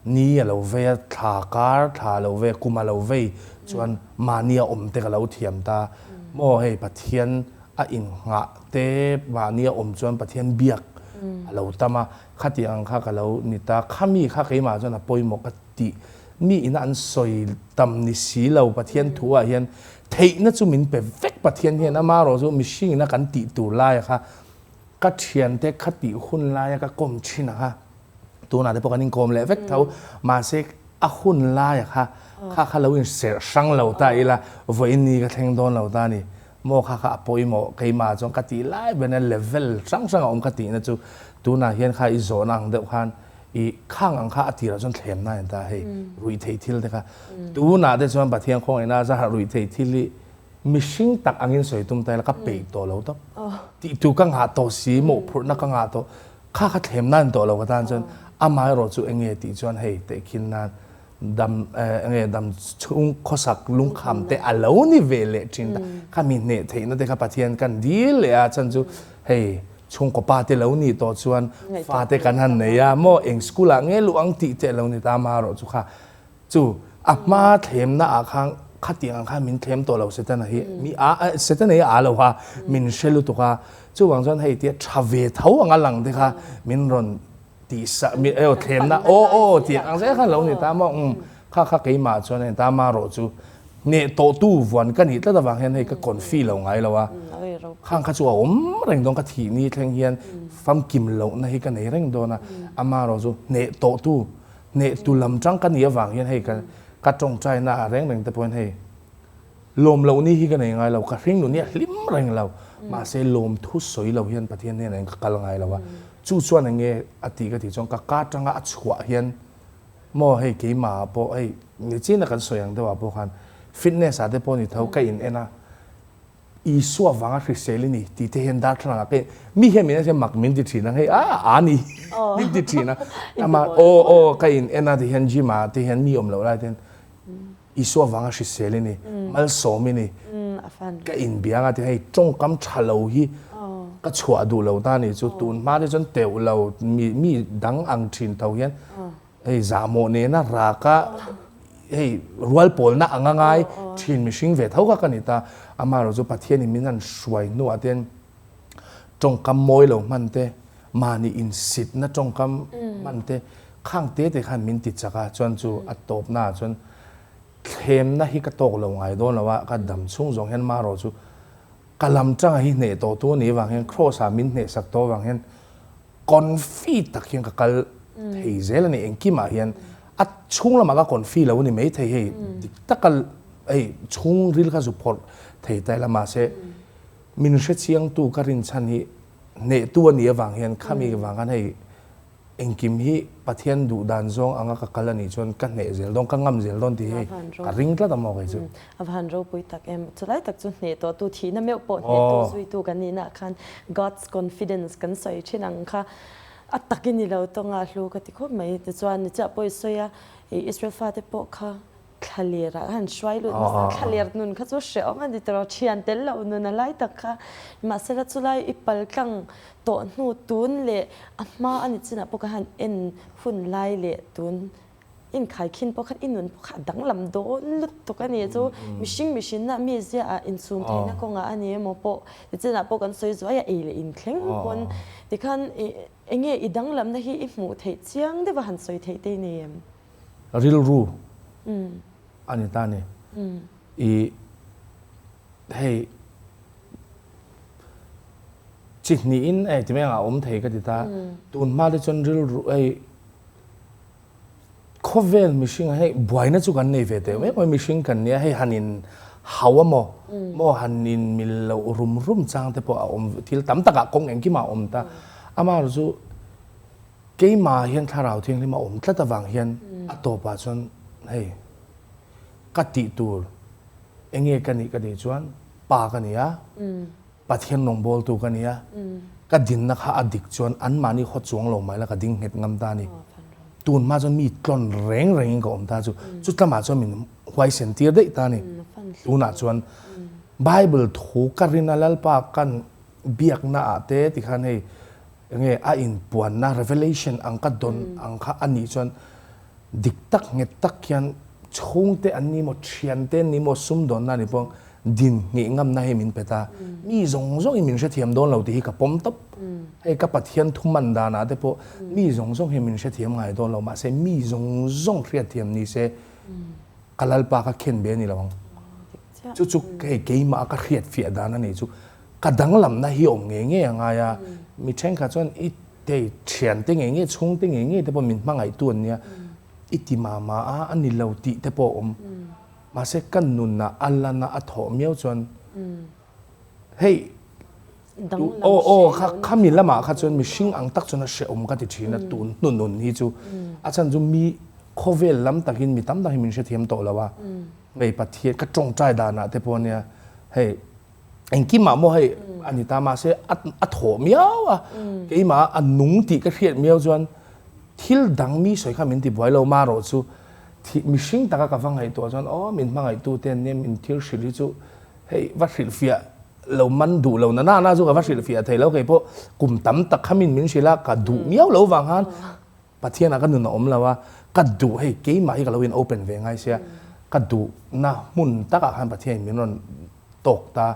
Ni a lo vei a, thla kar thla a lo vei a, kum a lo vei chuan mahni a awm te ka lo thiam ta. Maw hei Pathian a innghah te mahni a awm chuan Pathian biak a lo tam a, khati ang kha ka lo ni ta. Khami kha keimah chuan a pawimawh ka tih. Mi ina an sawi tam ni si lo Pathian thu ah hian theihna chu min pe vek Pathian hian amarawh chu mihring ina kan tih tur laia kha ka thiante khatih hun laia ka kawm thin ang kha. Tunah te pawh kan inkawm leh vek tho, mahse a hun laia kha kha kha lo inserh hrang lo ta ila, vawiin ni ka thleng dawn lo ta a ni. Maw kha kha a pawimawh keimah chuan ka tih lai ber nia level hrang hrang a awm ka tihna chu tunah hian kha i zawhna ang deuh khan i khang ang kha a tirah chuan thlemna a ni ta hei ruihtheih thil te kha. Tunah te chuan Pathian khawngaihna a zahah ruihtheih thil hi mihring tak angin sawi tum ta ila ka peih tawh lo tawp. Tih tur ka ngah tawh si, mawhphurhna ka ngah tawh. Kha kha thlem nan tawh lo ka tan chuan amaherawh chu enge tih chuan hei tehkhin nan dam enge dam chhung khawsak lungkham te a lo ni ve leh thin ta. Kha mi hneh theihna te kha Pathian kan dil leh a chan chu hei chhungkaw pa te lo nih tawh chuan fa te kan han nei a maw eng school ah nge luh ang tih te a lo ni ta amaherawh chu kha Chu a hma thlemna ah khan khatiang ang khan min thlem tawh lo Setana hi mi a Setana hi a lo a min hre lutuk a chuvang chuan hei tia tha ve tho anga lang te kha min rawn tih sa mi eo thlemna aw aw tiang ang zel khan lo ni ta maw um kha kha keimah chuan a ni ta marawh chu hneh tawh tu vuan ka nih tlat avang hian hei ka confi lo ngai lo a khang kha chu a awm reng dawn ka thih ni thleng hian famkim lohna hi ka nei reng dawn a amarawh chu hneh tawh tu Hnehtu lam tang ka nih avang hian hei ka ka tawngtaina ah reng reng te pawhin hei lawm loh ni hi ka nei ngai lo, ka hring nun hi a hlim reng lo, mahse lawm thu sawi lo hian Pathian hnenah hian ka kal ngai lo a, chu chuan eng nge a tih ka tih chuan ka ka tanga a chhuah hian maw hei keimah ah pawh hei nichina kan sawi ang deuh ah pawh khan fitness ah te pawh ni tho ka in en a, Isua vanga hrisel i ni tih te hian darthlalang ah ka mi hian min en mak min ti thin a hei a a ni min ti thin a ama aw aw ka in en a ti hian gym ah te hian mi awm loh lai te hian Isua vanga hrisel i ni malsawm i ni ka in biang a ti hei tawngkam tha lo hi ka chhuah duh lo ta ni chu tun hma te chuan teuh lo mi mi dang ang thin tho hian Hei zahmawh nena raka hei rual pawlna anga ngai thin mihring ve tho kha ka ni ta. Amaherawh chu Pathianin min han hruai hnuah ten tawngkam mawi lo hman te, mahni insitna tawngkam Man te khang te te khan min ti chak a, chuan chu a tawp na ah chuan thlemna hi ka tawk lo ngai dawn lo a, ka dam chhung zawng hian marawh chu ka lam tanga hi hneh tawh tu a nih vang hian cross ah min hneh sak tawh vang hian confi tak hian ka kal thei zel a ni engkimah hian a chhung lamah ka confi lo a ni maithei hei dik taka hei chhungril kha zu phawrh thei ta ila mahse min hrechiangtu ka rinchhan hi hnehtu a nih avang hian khami vang khan hei Engkim hi Pathian duh dan zawng anga ka kal a nih chuan ka hneh zel dawn, ka ngam zel dawn tih hi ka ring tlat a maw kei chu. A va han ropui tak em. Chulai tak chu hneh tawh tu thihna meuh pawh hnehtu zuitu kan nihna ah khan God's confidence kan sawi thin ang kha a takin i lo tawng a hlu ka ti khawp mai. Tichuan ni chiah pawh i sawi a, Israel fate pawh kha Thlaler ah khan hruai lut hmasa thlaler nun kha chu hrehawm a ni tawh thian tel loh nun a lai tak kha mahsela chulai i pal tlang tawh hnu tun leh a hma a ni chinah pawh kha han en hun lai leh tun inkhai khin pawh khan i nun pawh kha a danglam dawn lutuk a ni chu mihring mihrinna mi zia ah insum theihna kawngah a ni emaw pawh tichinah pawh kan sawi zuai a ei leh inthleng pawn tikhan enge i danglamna hi i hmuh theih chiang deuh a han sawi theih te i nei em? Rilru a ni ta ni. I hei chi hnihin hei ti mai ang a awm thei ka ti ta. Tun hma te chuan rilru hei khawvel mihring ah hei buaina chu kan nei ve teh mai mai mihring kan nia hei han in hau a maw maw han in mil loh rum rum chang te pawh a awm thil tam takah kawng engkimah a awm ta. Amaherawhchu chu Keimah hian Thlarau Thianghlim a awm tlat avang hian a tawpah chuan hei ka tih tur enge ka nih ka tih chuan Pa ka ni a, Pathian rawngbawltu ka ni a, ka dinna kha a dik chuan anmahni haw chuang lo mai la ka ding nghet ngam ta a ni. Tun hma chuan mi tlawn reng rengin ka awm ta chu chu tlamah chuan min huaisen tir daih ta a ni. Tunah chuan Bible thu ka rin a Lalpa kan biakna ah te tikhan hei Enge a inpuanna, revelation, ang ka dawn ang kha a nih chuan dik tak nghet tak hian chhungte an ni maw, thiante an ni maw, sumdawnna a ni pawh din nghih ngamna hi min pe ta. Mi zawng zawngin min hrethiam dawn lo tih hi ka pawm tawp. Hei ka Pathian thuman danah te pawh mi zawng zawng hi min hrethiam ngai dawn lo mahse mi zawng zawng hriatthiam ni se ka Lalpa ka khen ve a ni lo ang. Chu chu hei keimah ka hriatfiah dan a nih chu. Ka danglamna hi awm ngei ngei a ngai a, mi thenkhat chuan i hei thiante ngei ngei chhungte ngei ngei te pawh min hmangaihtu an nia, i ti mah mah a, a ni lo tih te pawh a awm. Mahse ka nunah a lana a thawh miau chuan hei aw aw kha khami lamah kha chuan mihring ang tak chuan a hrehawm ka ti thin a tun hnu nun hi chu a chhan chu mi khawvel lam takin mi tam tak hi min hrethiam tawh lo a, hei Pathian ka tawngtai danah te pawh nia hei engkimah maw hei a ni ta mahse a thawh miau a keimah a nung tih ka hriat miau chuan thil dang mi sawi kha min ti buai lo marawh chu mihring taka ka va ngaihtuah chuan aw min hmangaihtu te an nia min thil hrilh hi chu hei va hrilhfiah lo man duh lo na na na chu ka va hrilhfiah thei lo kei pawh kum tam tak kha min min hrilh a ka duh miau lo vang khan Pathianah ka nun a awm lo a, ka duh hei keimah hi ka lo in open ve ngai sia, ka duhna hmun takah khan Pathianin min rawn tawk ta.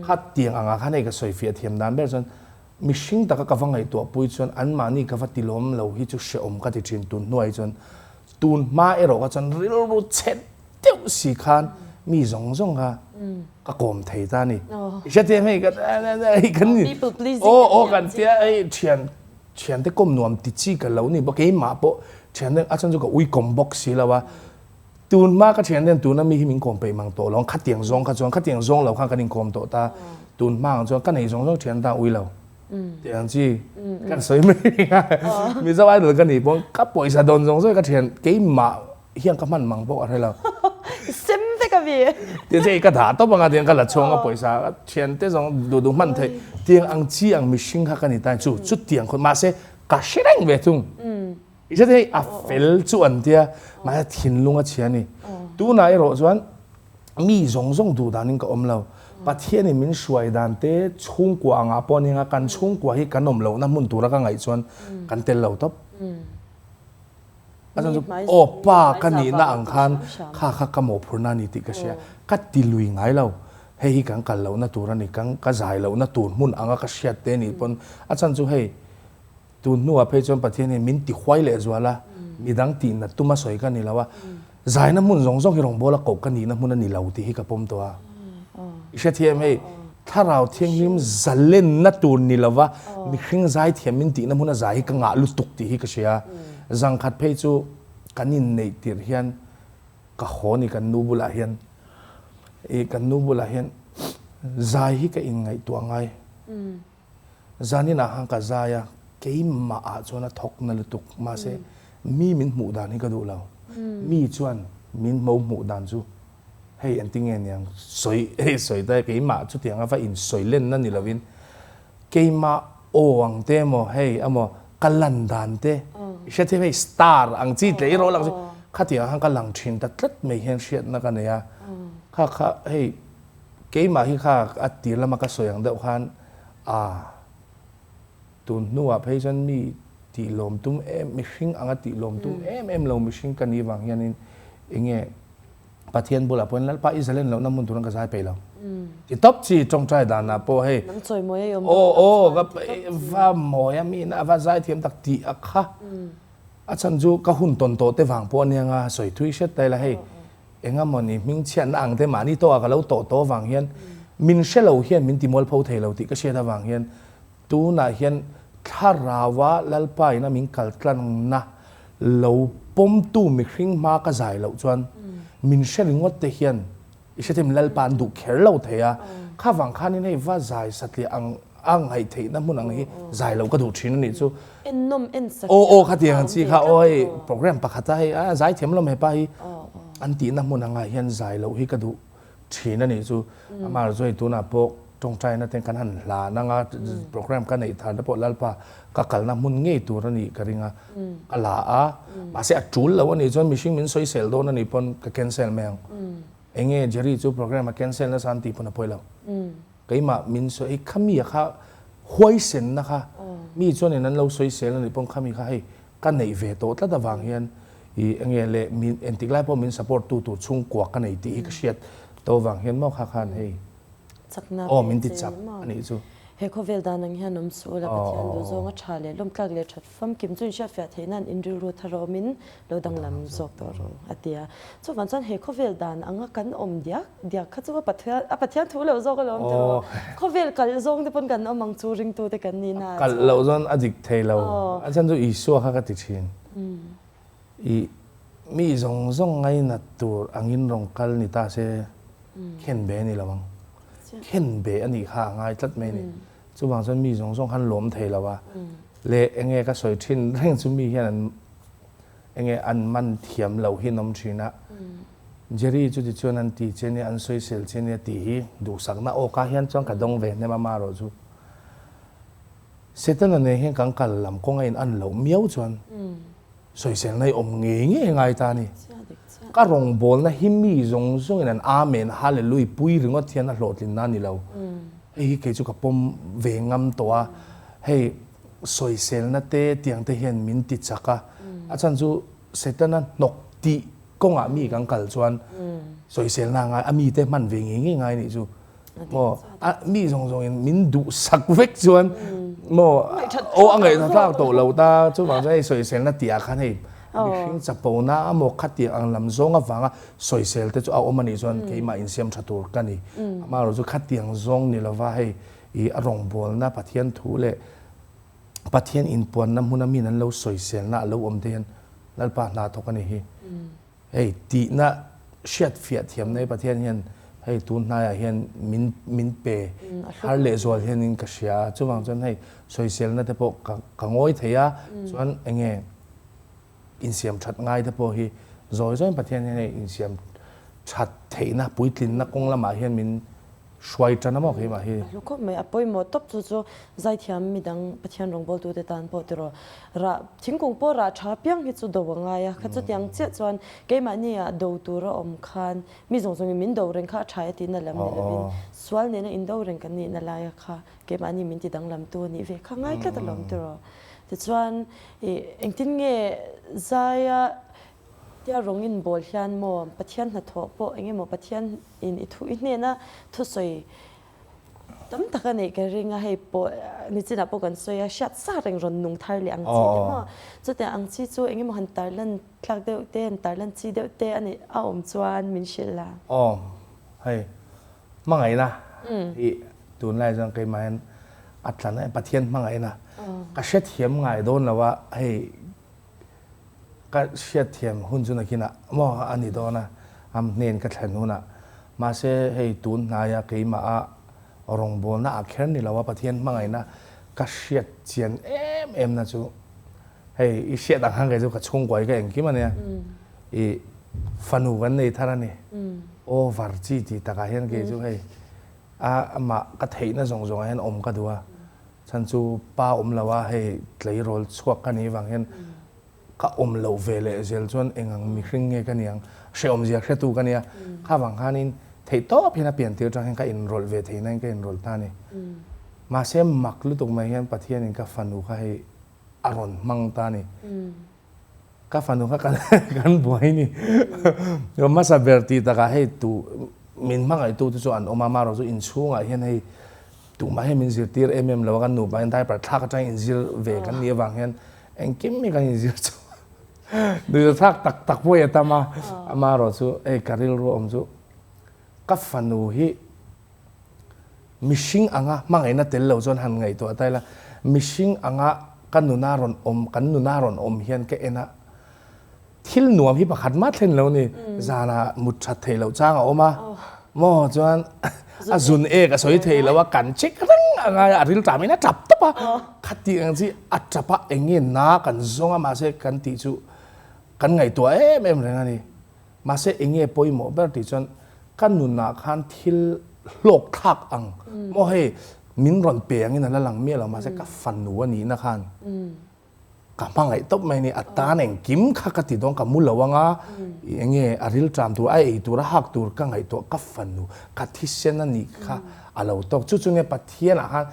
Kha tiang angah khan hei ka sawi fiah thiam dan ber chuan mihring taka ka va ngaihtuah pui chuan anmahni ka va tilawm lo hi chu hrehawm ka ti thin tun hnuai chuan tun hma erawh kha chuan rilru chhe deuh si khan mi zawng zawng kha ka kawm thei ta a ni. I hrethiam hei kan kan aw aw kan tia hei thian Thiante kawm nuam ti chi ka lo ni bawk, keimah pawh thiante a chuan chu ka ui kawm bawk si lo a, tun hma ka thiante hian tuna mi hi min kawm peih mang tawh lo ang, khatiang zawng kha chuan khatiang zawng lo khan kan inkawm tawh ta, tun hma ang chuan ka nei zawng zawng thian tan ui lo tih ang chi kan sawi mai a, Mizo Idol ka nih pawh ka pawisa dawn zawng zawng hi ka thian keimah hian ka hman mang bawk a hre lo. Sem vek a mi. Tiang che ka dah tawp anga tiang ka la chhuang a pawisa a thian te zawng duh duh hman theih tiang ang chi ang mihring kha ka ni ta chu chu tiang khawt mahse ka hre reng ve thung. I hre thei a fel chu an tia mahse thinlung a chhia a ni. Tunah erawh chuan mi zawng zawng duh danin ka awm lo. Pathianin min hruai dan te chhungkua angah pawh a ni anga kan chhungkua hi kan awm lohna hmun tura ka ngaih chuan kan tel lo tawp. A chuan chu aw pa ka nihna ang khan kha kha ka mawhphurhna a ni tih ka hria. Ka ti lui ngai lo. Hei hi kan kal lohna tur a ni, kan ka zai lohna tur hmun anga ka hriat te nih pawn a chhan chu hei Tun hnuah phei chuan Pathian hian min ti huai leh zual a, midang tih nat tuma sawi ka ni lo a, zaina hmun zawng zawng hi rawngbawla koh ka nihna hmun a ni lo tih hi ka pawm tawh a. I hrethiam hei, Thlarau Thianghlim zalenna tur ni lova mihring zaithiam min tihna hmuna zai hi ka ngah lutuk tih hi ka hria. Zangkhat phei chu kan inneih tirh hian ka haw ni kan nu bulah hian i kan nu bulah hian zai hi ka inngaihtuah ngai. Zanin ah khan ka zai a, keimah ah chuan a thawk na lutuk. Mahse, mi min hmuh dan hi ka duh lo. Mi chuan min hmo hmuh dan chu hei engtin nge niang sawi hei sawi ta e keimah chutiang a va in sawi lenna ni lovin keimah aw ang te emaw hei emaw ka lan dan te i hrethiam hei star ang chi tleirawl ang chi khatiang khan ka lang thin ta tlat mai hian hriatna ka nei a kha kha hei keimah hi kha a tir lama ka sawi ang deuh khan a tun hnuah phei chuan mi tih lawm tum em mihring anga tih lawm tum em em lo mihring ka nih vang hianin enge Pathian bulah pawhin Lalpa i zalen lohna hmun turin ka zai peih lo. Ti tawp chi tawngtai danah pawh hei Nang chawi mawi a awm aw aw ka va mawi a mi na va zai thiam tak tih a kha. A chhan chu ka hun tawn tawh te vang pawh ania nga sawi thui hret ta ila hei engamawni hmingchhiatna ang te mahni tawhah ka lo tawh tawh vang hian min hre lo hian min ti mualpho thei lo tih ka hriat avang hian Tunah hian Thlaraua Lalpa ina min kaltlangna lo pawmtu mihring hma ka zai loh chuan min hre ringawt te hian i hrethiam Lalpa an duh kher lo thei a, kha vang khanin hei va zai satliah ang a ngaih theihna hmun ang hi zai loh ka duh thin a nih chu. Ennawm en satliah Aw aw khatiang ang chi kha aw hei program pakhata hei a zaithiam lawm hepa hi an tihna hmun angah hian zai loh hi ka duh thin a nih chu. Amah Zoi tunah pawh tawngtaina te kan han hlan anga program ka neih tharna pawh Lalpa ka kalna hmun ngei tur a nih ka ring a, ka la a. Mahse a tul lo a nih chuan mihring min sawisel dawn a nih pawn ka cancel mai ang. Enge Jerry chu program a cancel nasa an tih pawn a pawi lo. Keimah min sawi khami a kha huaisenna kha mi chuanin an lo sawisel a nih pawn khami kha hei Ka neih ve tawh tlat avang hian i enge leh min entik lai pawh min support tu tur chhungkua ka nei tih hi ka hriat tawh avang hian maw kha khan hei Chakna aw min ti chak a nih chu. He khawvel dan ang hian awm suh ula Pathian duh zawng a tha leh lawmtlak leh that famkim chu inhriatfiah theih nan in rilru thar awmin lo danglam zawk tawh rawh a ti a. Chuvang chuan he khawvel dan anga kan awm diak diak kha chu a Pathian a Pathian thu loh zawk alawm tawh rawh. Khawvel kalh zawng te pawn kan awm ang chu ringtu te kan ni na chuan. Kalh loh chuan a dik thei lo. A chhan chu Isua kha ka ti thin. I mi zawng zawng ngainat tur angin rawn kal ni ta se khen be a ni lo ang. Khen be a nih kha a ngai tlat mai a ni. Chuvang chuan mi zawng zawng khan lawm thei lo a. Leh enge ka sawi thin reng chu mi hian an Enge an man thiam loh hi an awm thin a, Jerry chu tichuan an ti che nia, an sawisel che nia tih hi duhsakna awkah hian chuan ka dawng ve hnem a marawh chu Setana nen hian kan kal lam kawng a in an loh miau chuan sawiselna hi awm ngei ngei ngai ta a ni. Ka rawngbawlna hi mi zawng zawngin an Amen, Hallelui pui ringawt hian a hlawhtlinna a ni lo. Hei hi kei chu ka pawm ve ngam tawh a, hei sawiselna te tiang te hian min ti chak a, a chhan chu Setana hnawk tih kawngah mi kan kal chuan sawiselna a ngai a mi te hman ve ngei ngei ngai nih chu maw a mi zawng zawng in min duh sak vek chuan maw aw a ngaihtuah thlak tawh lo ta chuvang chuan hei sawiselna tih ah khan hei mihring chapona a maw khatiang ang lam zawng avanga sawisel te chu a awm a nih chuan keimah insiam tha tur ka ni amaherawhchu chu khatiang zawng ni lova hei I a rawngbawlna Pathian thu leh Pathian inpuanna hmuna min an lo sawiselna a lo awm te hian Lalpa hna thawk a ni hi. Hei tihna hriat fiah thiamna hi Pathian hian hei tun hnaiah hian min min pe har leh zual hianin ka hria a. Chuvang chuan hei sawiselna te pawh ka ka ngawi thei a, chuan enge insiam that ngai te pawh hi zawi zawiin Pathian hian hei insiam that theihna puitlinna kawng lamah hian min hruai tan a maw keimah hi. A hlu khawp mai, a pawimawh tawp chu chu zaithiam midang Pathian rawngbawltute tan pawh tiraw rah thingkung pawh rah tha piang hi chu do a ngai a, kha chutiang chiah chuan keimahni ah do tur a awm khan mi zawng zawngin min do reng kha a tha e tihna lam ni lovin sual nena indo reng kan nihna laia kha keimahni min ti danglamtu a nih ve kha ngai tlat alawm tiraw. Tichuan i engtin nge zaia Tia rawng in bawl hian maw Pathian hnathawh pawh eng emaw Pathian in i thu i hnena thusawi Tam tak a neih ka ring a, hei pawh nichinah pawh kan sawi a, hriat sa reng rawn nung thar leh ang chi te maw? Chutiang ang chi chu eng emaw han tarlan tlak deuh te, han tarlan chi deuh te a nih a awm chuan min hrilh la. Aw, hei hmangaihna hi tunlai chuan keimah hian a tla na, Pathian hmangaihna ka hrethiam ngai dawn lo a, hei Ka hriatthiam hun chu nakinah maw a ni dawn a, am hnen ka thlen hunah. Mahse, hei tun hnaia keimaha rawngbawlna ah kher ni lo a Pathian hmangaihna ka hriat chian em em na chu hei i hriat ang khan kei chu ka chhungkuai ka engkim a nia. I fanu kan nei thar a ni. Over chi tih takah hian kei chu hei a amah ka theihna zawng zawngah hian awm ka duh a. Chhan chu pa awm lo a, hei tleirawl chhuak ka nih vang hian ka awm loh ve leh zel chuan eng ang mihring nge ka ni ang, hrehawmzia hretu ka nia. Kha vang khanin theih tawp hian a pian tir atang hian ka inrawlh ve thei nain ka inrawlh ta a ni. Mahse mak lutuk mai hian Pathianin ka fanu kha hei a rawn hmang ta a ni. Ka fanu kha kan buai ni. Hmasa ber tih takah hei tu min hmangaihtu te chu an awm a, amaherawh chu inchhungah hian hei tumah hian min zirtir em em lo a, kan nupa hian diaper thlak atangin inzir ve kan nih avang hian engkim hi kan inzir chu nuihzathlak tak tak pawh hi a tam a, amaherawh chu hei ka rilru awm chu ka fanu hi Mihring anga hmangaihna tel lo chuan han ngaihtuah ta ila, mihring anga ka nuna rawn awm, kan nuna rawn awm hian ka en a, thil nuam hi pakhat mah thlen lo ni, zanah mut that theih loh chang a awm a, maw chuan a zun ek a sawi theih loh a, kan check reng a ngai a, a ril tlamin a tap tawp a, khati ang chi a tap a, eng nge na kan zawng a, mahse kan tih chu kan ngaihtuah em em reng a ni. Mahse eng nge pawimawh ber tih chuan ka nunah khan thil hlawk thlak ang maw hei min rawn pe angin a la lang miah lo mahse ka fanu a nihna khan ka hmangaih tawp mai a ni a tan engkim kha ka ti dawn ka mu lo anga eng nge a rilṭam tur a ei tur a hak tur ka ngaihtuah ka fanu ka thisen a nih kha a lo tawk chu chu nge Pathianah khan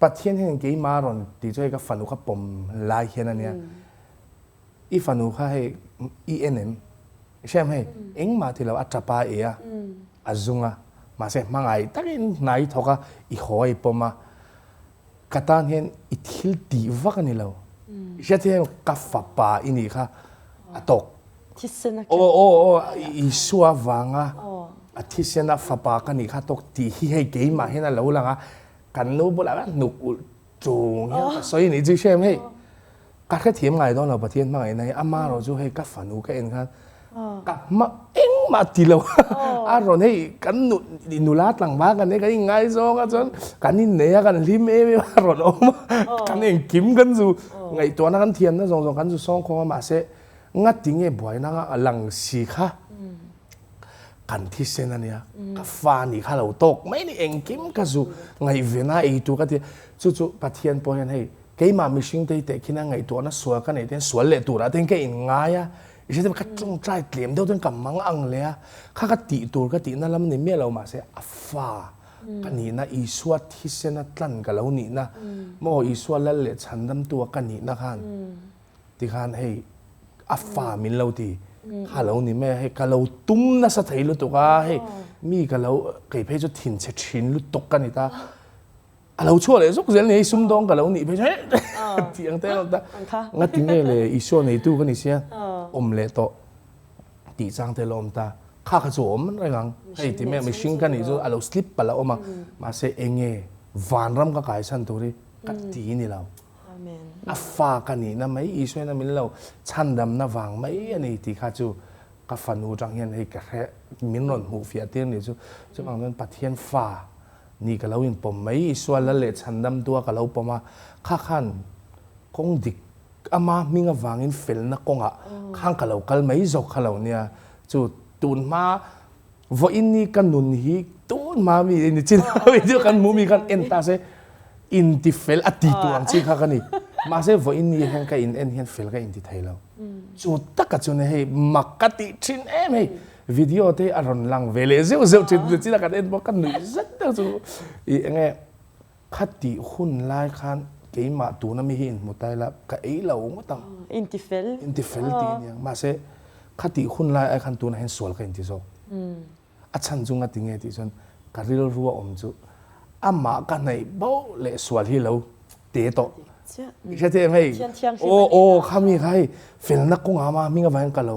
Pathian hian keimah rawn tih chu hei ka fanu ka pawm lai hian a nia. I fanu kha hei i en em? I hria em hei? Engmah ti lo a tap a e a, a zung a, mahse hmangaih takin hna i thawk a, i haw a i pawm a, ka tan hian i thil tih vak a ni lo. I hria thei em? Ka fapa i nih kha a tawk. Thisen a Aw aw aw Isua vanga a thisen a fapa ka nih kha a tawk tih hi hei keimah hian a lo lang a, kan nu bulah khan hnuk ulh chung hian ka sawi a nih chu i hria em hei? Ka hrethiam ngai dawn lo Pathian hmangaihna hi ama erawh chu hei ka fanu ka en khan ka hma engmah ti lo a rawn hei kan nu nula tlangval kan nei kan inngai zawng a chuan kan innei a kan hlim em em a rawn awm a kan engkim kan zu ngaihtuahna kan thiamna zawng zawng kan zu sawng khawng a mahse ngati nge buaina anga a lang si kha kan thisen a nia ka fa nih kha lo tawk mai ni engkim ka zu ngaihvena ei tur ka ti chu chu Pathian pawh hian hei Keimah mihring te hi tehkhin a ngaihtuahna sual ka neih te hian sual leh turah te hian ka inngai a, i hre ka tawngtai tlem deuh te hian ka mang ang leh a, kha ka tih tur ka tihna lam ni miah lo mahse a fa ka nihna Isua thisena tlan ka lo nihna maw Isua lal leh chhandamtu a ka nihna khan tikhan hei a fa min lo ti kha lo ni mai a, hei ka lo tum nasa thei lutuk a, hei mi ka lo kei phei chu thinchhe thin lutuk ka ni ta. A lo chhuah leh zawk zel ni hei sumdawng ka lo nih phei chuan tih ang te a ta ngati nge le Isua neitu ka ni sia awm leh tawh tih chang te lo awm ta kha kha chu awm reng ang hei ti mai mihring ka nih chu a lo slip palh a awm a mahse enge vanram ka kaisan tur hi ka ti ni lo a fa ka nihna mai Isua in a min lo chhandamna vang mai a ni tih kha chu ka fanu atang hian hei ka hre min rawn hmuh fiah tir ni chu chuvang chuan Pathian fa Ni ka lo inpawm mai, Isua lal leh chhandam tua ka lo pawm a, kha khan kawng dik ama hming avangin felna kawngah khan ka lo kal mai zawk kha lo nia. Chu tun hma vawiin ni ka nun hi tun hma mi ni chin mi chu kan hmu mi khan en ta se inti fel a ti tur ang chi kha ka ni. Mahse vawiin ni hian ka in en hian fel ka inti thei lo. Chu taka chu ni hei mak ka tih thin em hei. Video te a rawn lang ve leh zeuh zeuh thin chin a kan en pawh ka nuih zet deuh chu i enge kha tih hun lai khan keimah tuna mi hi inhmu ta ila ka ei lo ngawt ang. Inti fel. Inti fel tih a niang mahse kha tih hun lai ai khan tunah hian sual ka inti zawk. A chhan chu nga ti nge tih chuan ka rilru a awm chu. Amah ka hnaih bo leh sual hi lo te tawh. I hre thei em hei? Aw aw khami kha hei felna kawngah ama hming avangin ka lo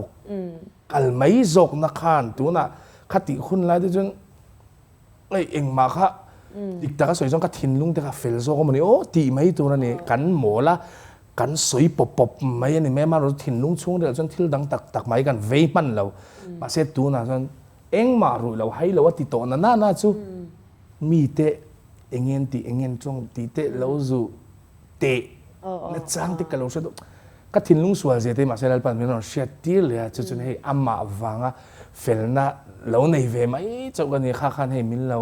kal mai zawkna khan tunah khatih hun lai te chuan hei engmah kha dik taka sawi chuan ka thinlung te kha fel zawk a mawni aw tih mai tur a ni. Kan mawl a, kan sawi pawp pawp mai a ni mai a, amaherawhchu thinlung chhung rel chuan thil dang tak tak mai kan vei hman lo. Mahse tunah chuan Engmah ruih lo hai lo a ti tawh na na na chu mite engen tih engen tawng tih te lo zu teh na chang te ka lo hre duh. Ka thinlung sual zia te mahse Lalpan min rawn hriat tir leh a chu chuan hei amah vanga felna lo nei ve mai chauh ka ni kha khan hei min lo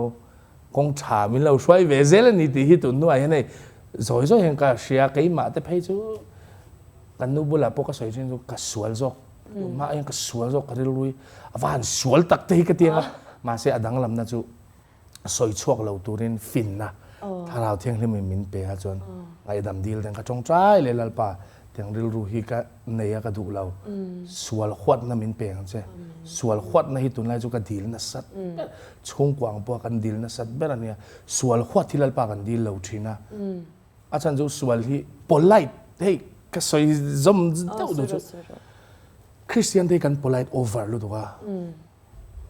kawng tha min lo hruai ve zel a ni tih hi tun hnuah hian hei zawi zawi hian ka hria keimah te phei chu Kan nu bulah pawh ka sawi thin chu ka sual zawk hma hian ka sual zawk ka rilru hi a va han sual tak te hi ka ti ang a mahse a danglamna chu sawi chhuak lo turin finna thlarau thianghlim in min pe a chuan ngaihdam dil ten ka tawngtai leh Lalpa tiang rilru hi ka nei a ka duh lo sual huatna min pe ang che sual huatna hi tunlai chu ka dil nasat ber chhungkua ang pawha kan dil nasat ber a nia sual huat hi Lalpa kan dil lo thin a. A chhan chu sual hi polite hei ka sawi zawm deuh duh chu Christian te hi kan polite over lutuk a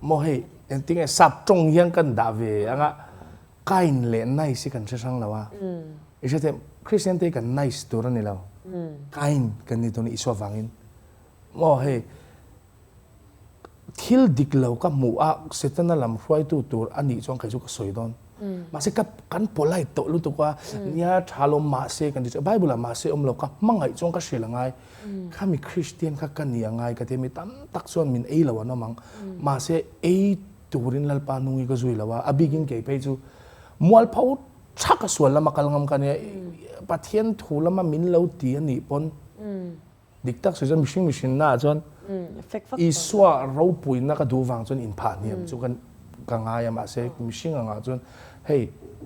maw hei engtinge sap tawng hian kan dah ve anga kind leh nice hi kan hre hrang lo a i hre thei Christian te hi kan nice tur a ni lo kind kan ni tur a ni Isua vangin maw hei Thil dik lo ka hmuh a, Setana lam hruaitu tur a nih chuan kei chu ka sawi dawn. Mahse ka kan polite tawh lutuk a, nia tha lo mahse kan ti chu Bible ah mahse awm lo ka hmangaih chuan ka hrilh a ngai. Khami Christian kha ka ni a ngai ka ti a, mi tam tak chuan min ei lo an awm ang. Mahse ei turin Lalpa nungi ka zui lo a, a bikin kei phei chu mualpho tha ka sual lama kal ngam ka nia, Pathian thu lama min lo ti a nih pawn Dik tak sawi chuan mihring mihrinna ah chuan Isua ropuina ka duh vang chuan inphah hniam chu ka ngai a mahse mihring angah chuan hei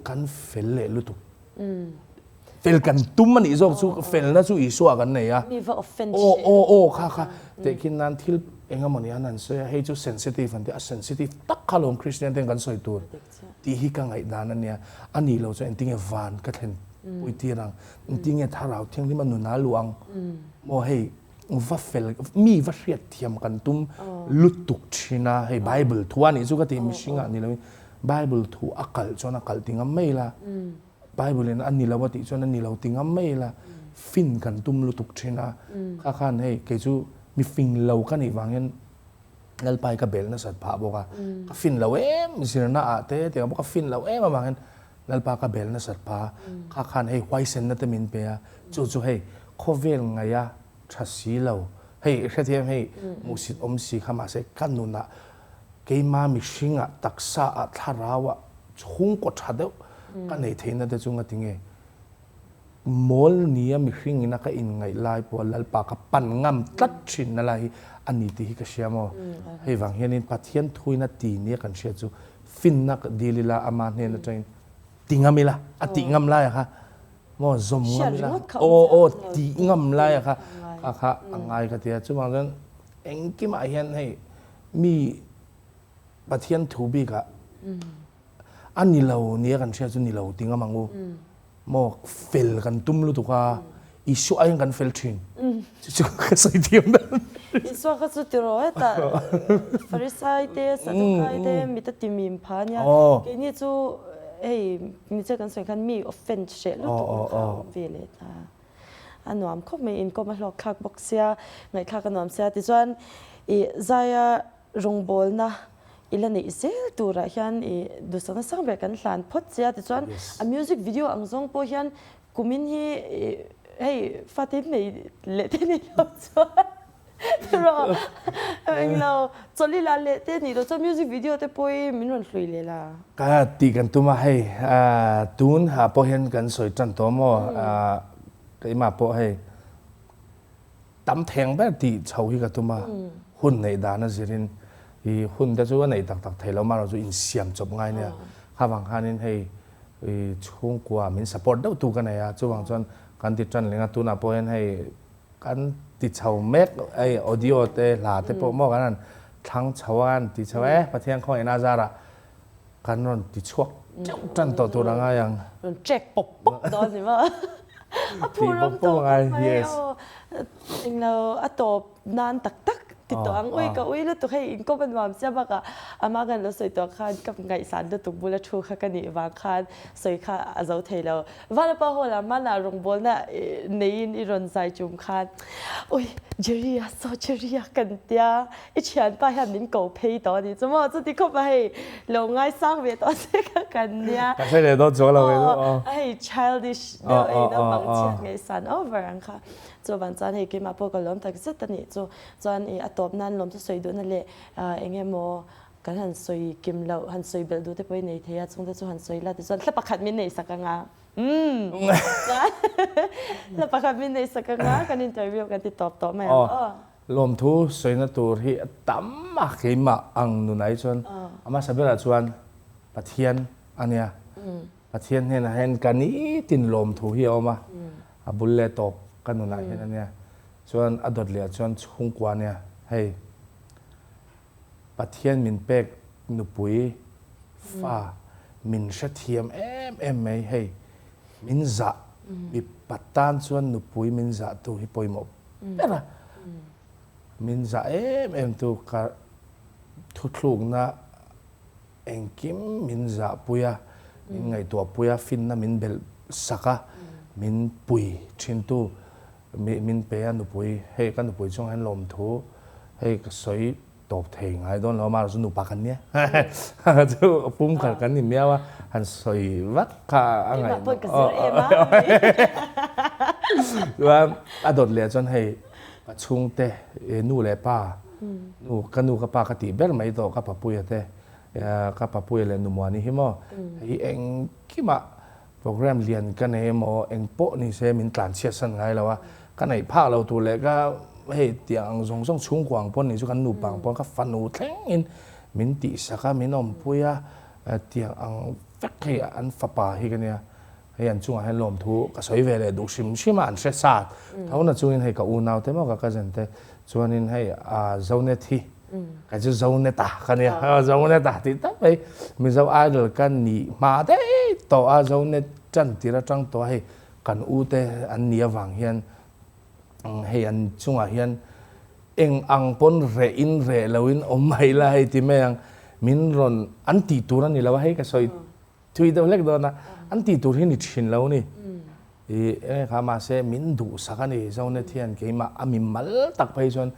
kan fel leh lutuk. Fel kan tum a nih zawk chu felna chu Isua kan nei a. Aw aw aw kha kha tehkhin nan thil engemawni an han sawi a hei chu sensitive an ti a sensitive tak kha lawm Kristian ten kan sawi tur tih hi ka ngaihdan a nia. A nih loh chuan engtinge van ka thlen pui tir ang. Engtinge thlarau thianghlim a nun a luh ang? Maw hei va fel mi va hriat thiam kan tum lutuk thin a, hei Bible thu a nih chu ka ti mihring ah ni loin Bible thu a kalh chuan a kalh ti ngam mai la, Bible in a ni lo a tih chuan a ni lo ti ngam mai la, fin kan tum lutuk thin a, kha khan hei kei chu mi fing lo ka nih vangin Lalpai ka bel nasat phah bawk a, ka fin lo em zirna ah te tiang pawh ka fin lo em avangin Lalpa ka bel nasat pha, kha khan hei huaisenna te min pe a, chu chu hei khawvel ngaia tha si lo, hei hrethiam hei hmuhsit awm si kha mahse ka nunah keima mihringah taksa ah thlarau ah chhungkaw tha deuh ka nei theihna te chu ngatinge mawl nia mihring ina ka inngaih lai pawh Lalpa ka pan ngam tlat thin na lai hi a ni tih hi ka hria maw? Hei vang hianin Pathian thuina ti nia kan hriat chu finna dil ila ama hnen atangin ti ngam ila a tih ngam laia kha maw zawm ngam ila aw aw tih ngam laia kha kha kha a ngai ka ti a chuvang chuan engkimah hian hei mi Pathian thu bikah A ni lo nia kan hria chu ni lo ti ngam ang u. Maw fel kan tum lutuk a, Isua aiin kan fel thin. Chu chu ka sawi thiam dan. Isua kha chu ti rawh hetah Farisai te, Sadukai te mit a ti mim pha ania. Keini chu hei miche kan sawi khan mi offend hreh lutuk na kha a awm ve leh ta. A nuam khawp mai, inkawm a hlawk thlak bawk sia, ngaihthlak a nuam sia. Tichuan i Zaia Rawngbawlna i la neih zel turah hian i duhsakna sang ber kan hlan phawt che a, tichuan a music video ang zawng pawh hian kumin hi hei fate in nei leh te nih loh chuan tiraw englo chawlh i la leh te nih loh chuan music video te pawh hi min rawn hlui leh la. Ka tih kan tum a, hei tun ah pawh hian kan sawi tan tawh maw, keimah pawh hei Tam theng ber tih chho hi ka tum a, hun neih dan a zirin i hun te chu a neih tak tak thei lo marawh chu insiam chawp ngai nia. Kha vang khanin hei i chhungkua min support deuh tu ka nei a, chuvang chuan kan ti tan leng a, tunah pawh hian hei kan ti chho mek hei audio te hla te pawh maw kan han thlang chho a, kan ti chho e Pathian khawngaihna zarah kan rawn ti chhuak. Teuh tan tawh tur a ngai ang. Rawn check pawp pawp dawn ni maw? A phur awm tawh khawp mai aw. Englo a tawp nan tak tak ti tawh ang. Ui ka ui lutuk hei inkawm a nuam sia bakah ama kan lo sawi tawh khan ka ngaihsan lutuk bula thu kha ka nih vang khan sawi kha a zo thei lo. Vanapa Hall ah hmanah rawngbawlna neiin i rawn zai tum khan ui Jerry a saw Jerry a kan tia i thianpa hian min ko phei tawh a ni chu maw chuti khawp a hei lo ngaisang ve tawh che kha kan nia. Ka hre leh dawt chuang lo ve chu aw. A hei childish deuh ei naupang chhiat ngaihsan over ang kha. Chuvan chuan hei keimah pawh ka lawm tak zet a nih chu. Chuan i a tawp nan lawm chu sawi duhna leh eng emaw Kan han sawi kim loh, han sawi belh duh te pawh i nei thei a, chungte chu han sawi la tichuan hla pakhat min nei sak anga umm chuan hla pakhat min nei sak anga kan interview kan ti tawp tawh mai ang aw. Lawmthu sawina tur hi a tam a, keimah ang nunah hi chuan a hmasa berah chuan Pathian a nia, Pathian hnenah hian ka nitin lawmthu hi a awm a, a bul leh tawp ka nunah hian a nia, chuan a dawt leh ah chuan chhungkua a nia, hei. Pathian min pek nupui fa min hrethiam em em mai hei min zah mipa tan chuan nupui min zah tu hi pawimawh ber a min zah em em tu ka thuthlukna engkim min zah pui a min ngaihtuah pui a finna min belh sak a min pui thin tu Min pe a nupui, hei ka nupui chungah hian lawmthu hei ka sawi tawp thei ngai dawn lo a, mahse nupa kan nia chu pumkhat kan ni miau a, han sawi vak kha a ngaih Keimah pawh ka zir em a. Chuan a dawt leh chuan hei ka chhungte nu leh pa, nu ka nu ka pa ka tih ber mai tawh ka papuia te, ka papuia leh nu Muani hi maw hei engkimah Program lian ka nei emaw eng pawh ni se min tlan chhiat san ngai lo a, ka neih phak lo tur leh ka hei tiang ang zawng zawng chhungkua ang pawn ni chu kan nupa ang pawn ka fanu thleng in min tihsak a, min awmpui a, tiang ang vek hei an fapa hi ka nia, hei an chungah hian lawmthu ka sawi ve leh duh hrim hrim a, an hre sa tho na chungin hei ka unau te maw ka cousin te chuanin hei Zonet hi Ka chu Zoneta ka nia, Zoneta tih tak mai Mizo Idol ka nih hma daih tawh a, Zonet tan tir atang tawh a hei kan u te an nih avang hian hei an chungah hian eng ang pawn reh in reh lo in awm mai la hei ti mai ang min rawn an tih tur a ni lo a hei ka sawi Thui deuh hlek dawn a, an tih tur hi ni thin lo ni. I enge kha mahse min duhsak a ni Zonet hian keimah a mi mal tak phei chuan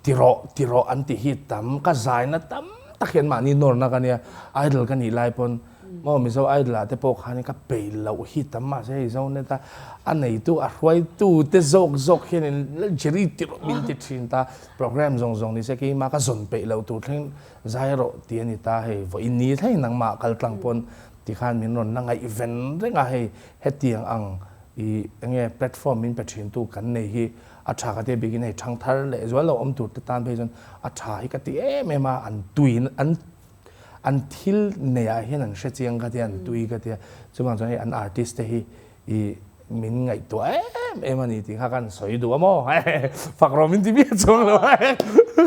ti rawh ti rawh an ti hi tam ka zaina tam tak hian mahni nawrna ka nia idol ka nih lai pawn maw Mizo idol ah te pawh khanin ka peih loh hi tam mahse hei Zonet a a neitu a hruaitu te zawk zawk hianin Jerry ti rawh min ti thin ta program zawng zawng nise keimah ka zawn peih loh tur thleng Zai rawh ti a ni ta hei vawiin ni thleng nangmah kal tlang pawn tikhan min rawn la ngaihven reng a hei hetiang ang i enge platform min pe thin tu kan nei hi a tha ka ti a bikin hei thangthar leh zual lo awm tur te tan phei chuan a tha hi ka ti em em a an tui an an thil nei ah hian an hre chiang ka tia an tui ka tia chuvang chuan hei an artist te hi I min ngaihtuah em em a ni tih kha kan sawi duh a maw? Fak rawh min ti miah chuang lo a.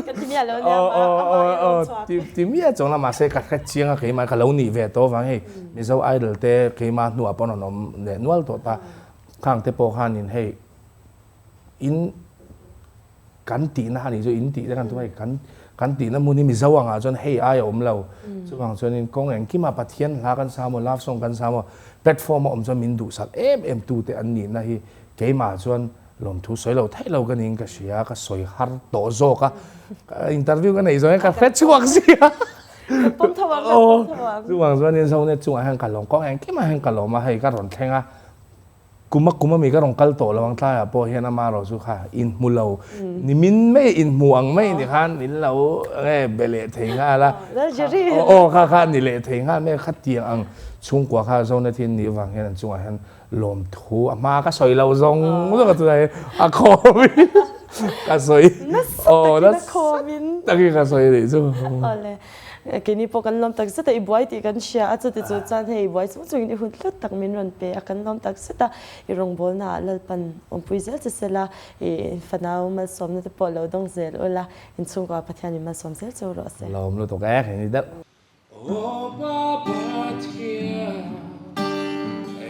Ka ti miah lo nia ma a mah i rawn chhuak. Ti miah chuang la mahse ka hre chiang a keimah ka lo nih ve tawh avang hei Mizo Idol te keimah hnuah pawh an rawn awm leh nual tawh ta. Khang te pawh khanin hei in kan tihna a nih chu in tih te kan tum a hei kan kan tihna hmun hi Mizo angah chuan hei ai a awm lo chuvang chuanin kawng engkimah Pathian hla kan sa maw love song kan sa maw platform a awm chuan min duhsak em em tu te an nihna hi keimah chuan lawmthu sawi lo theih lo ka niin ka hria ka sawi har tawh zawk a interview ka neih zawng hian ka hre chhuak sia chuvang chuanin Zonet chungah hian ka lawm kawng engkimah hian ka lawm a hei ka rawn thleng a. Kum a kum ami ka rawn kal tawh lo ang tlaiah pawh hian ama erawh chu kha inhmu lo ni min mai inhmu ang mai ni khan min lo nge be leh thei nghal a aw kha kha ni leh thei nghal mai kha tiang ang chhungkua kha Zonet hi an nih vang hian an chungah hian lawmthu a hma ka sawi lo zawng zawng a tunah hian a khawmin ka sawi aw nasa takin ka sawi anih chu. Keini pawh kan lawm tak zet a, i buai tih kan hria a, chuti chu chuan hei i buai chung chungin i hun hlut tak min rawn pe a, kan lawm tak zet a, i rawngbawlnaah Lalpan awmpui zel che sela, i fanau malsawmna te pawh lo dawng zel ula, inchhungkua Pathian in malsawm zel cheu rawh se. Lawm lutuk e, keini deuh. Aw Pa Pathian.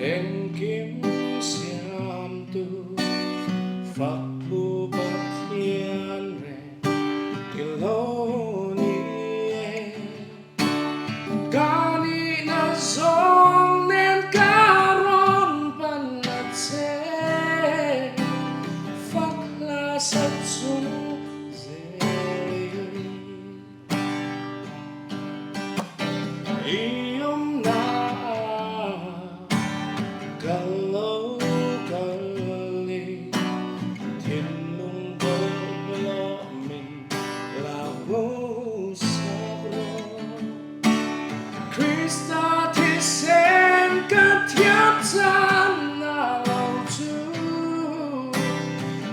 Engkim siamtu fak phu Pathian reng i lo ni e. Ka nihna zawng nen ka rawn pan a che, fak hla sa chung zelin. I awmna ka lo kal i thinlung bawlhhlawh min la bosak rawh. Krista thisen ka thiam channa lo chu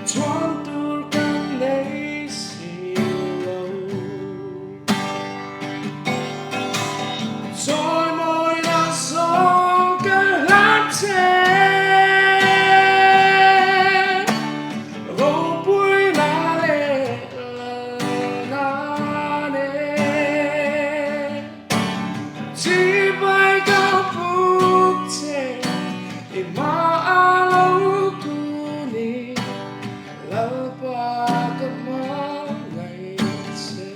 chuan tur ka nei si lo. Chawi mawina zawng ka hlat che, ropuina leh lalna nen. Chibai ka puk che, i hmaah lo kun i Lalpa ka hmangaih che.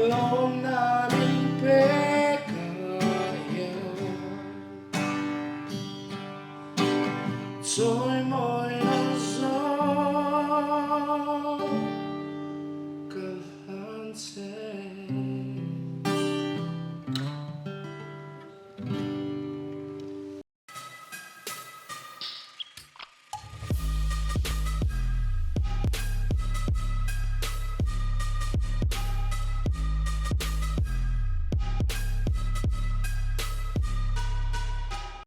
Lawmna min pek a hian chawi mawi.